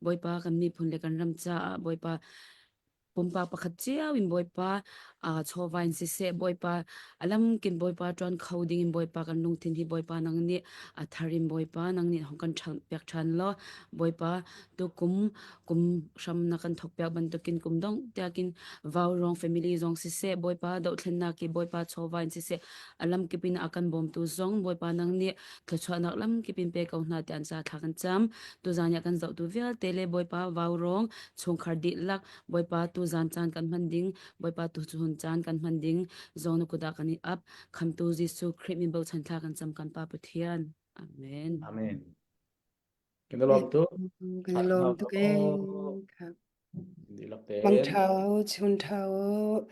Bawipa kan miphun le kan ram caah Bawipa. Pumpak pakhat cio in Bawipa uh, chawva in siseh Bawipa alam kin Bawipa ṭuan kho ding in Bawipa kan lungthin hi Bawipa nang nih a thar in Bawipa nang nih hong kan ṭhan piak ṭhan law Bawipa tu kum kum hram na kan thok piak bantukin kum dong tiakin Vaurawng family zong siseh Bawipa dohthlennak hi Bawipa chawva in siseh alam kip in a kan bawmtu zong Bawipa nang nih thluachuahnak lam kip in pe ko hna ti an ca thla kan cam tuzan ah kan zohtu vialte le Bawipa Vaurawng chungkhar dihlak Bawipa tu zan caan kan hman ding Bawipa tu chun caan kan hman ding zong na kut ah kan i ap khamtu Jesuh Khrih min bochan thla kan cam kan Pa Pathian Amen Amen. Kan i lawm tuk. Kan i lawm tuk ee. Dihlak tein. Mang ṭha u, chun ṭha u.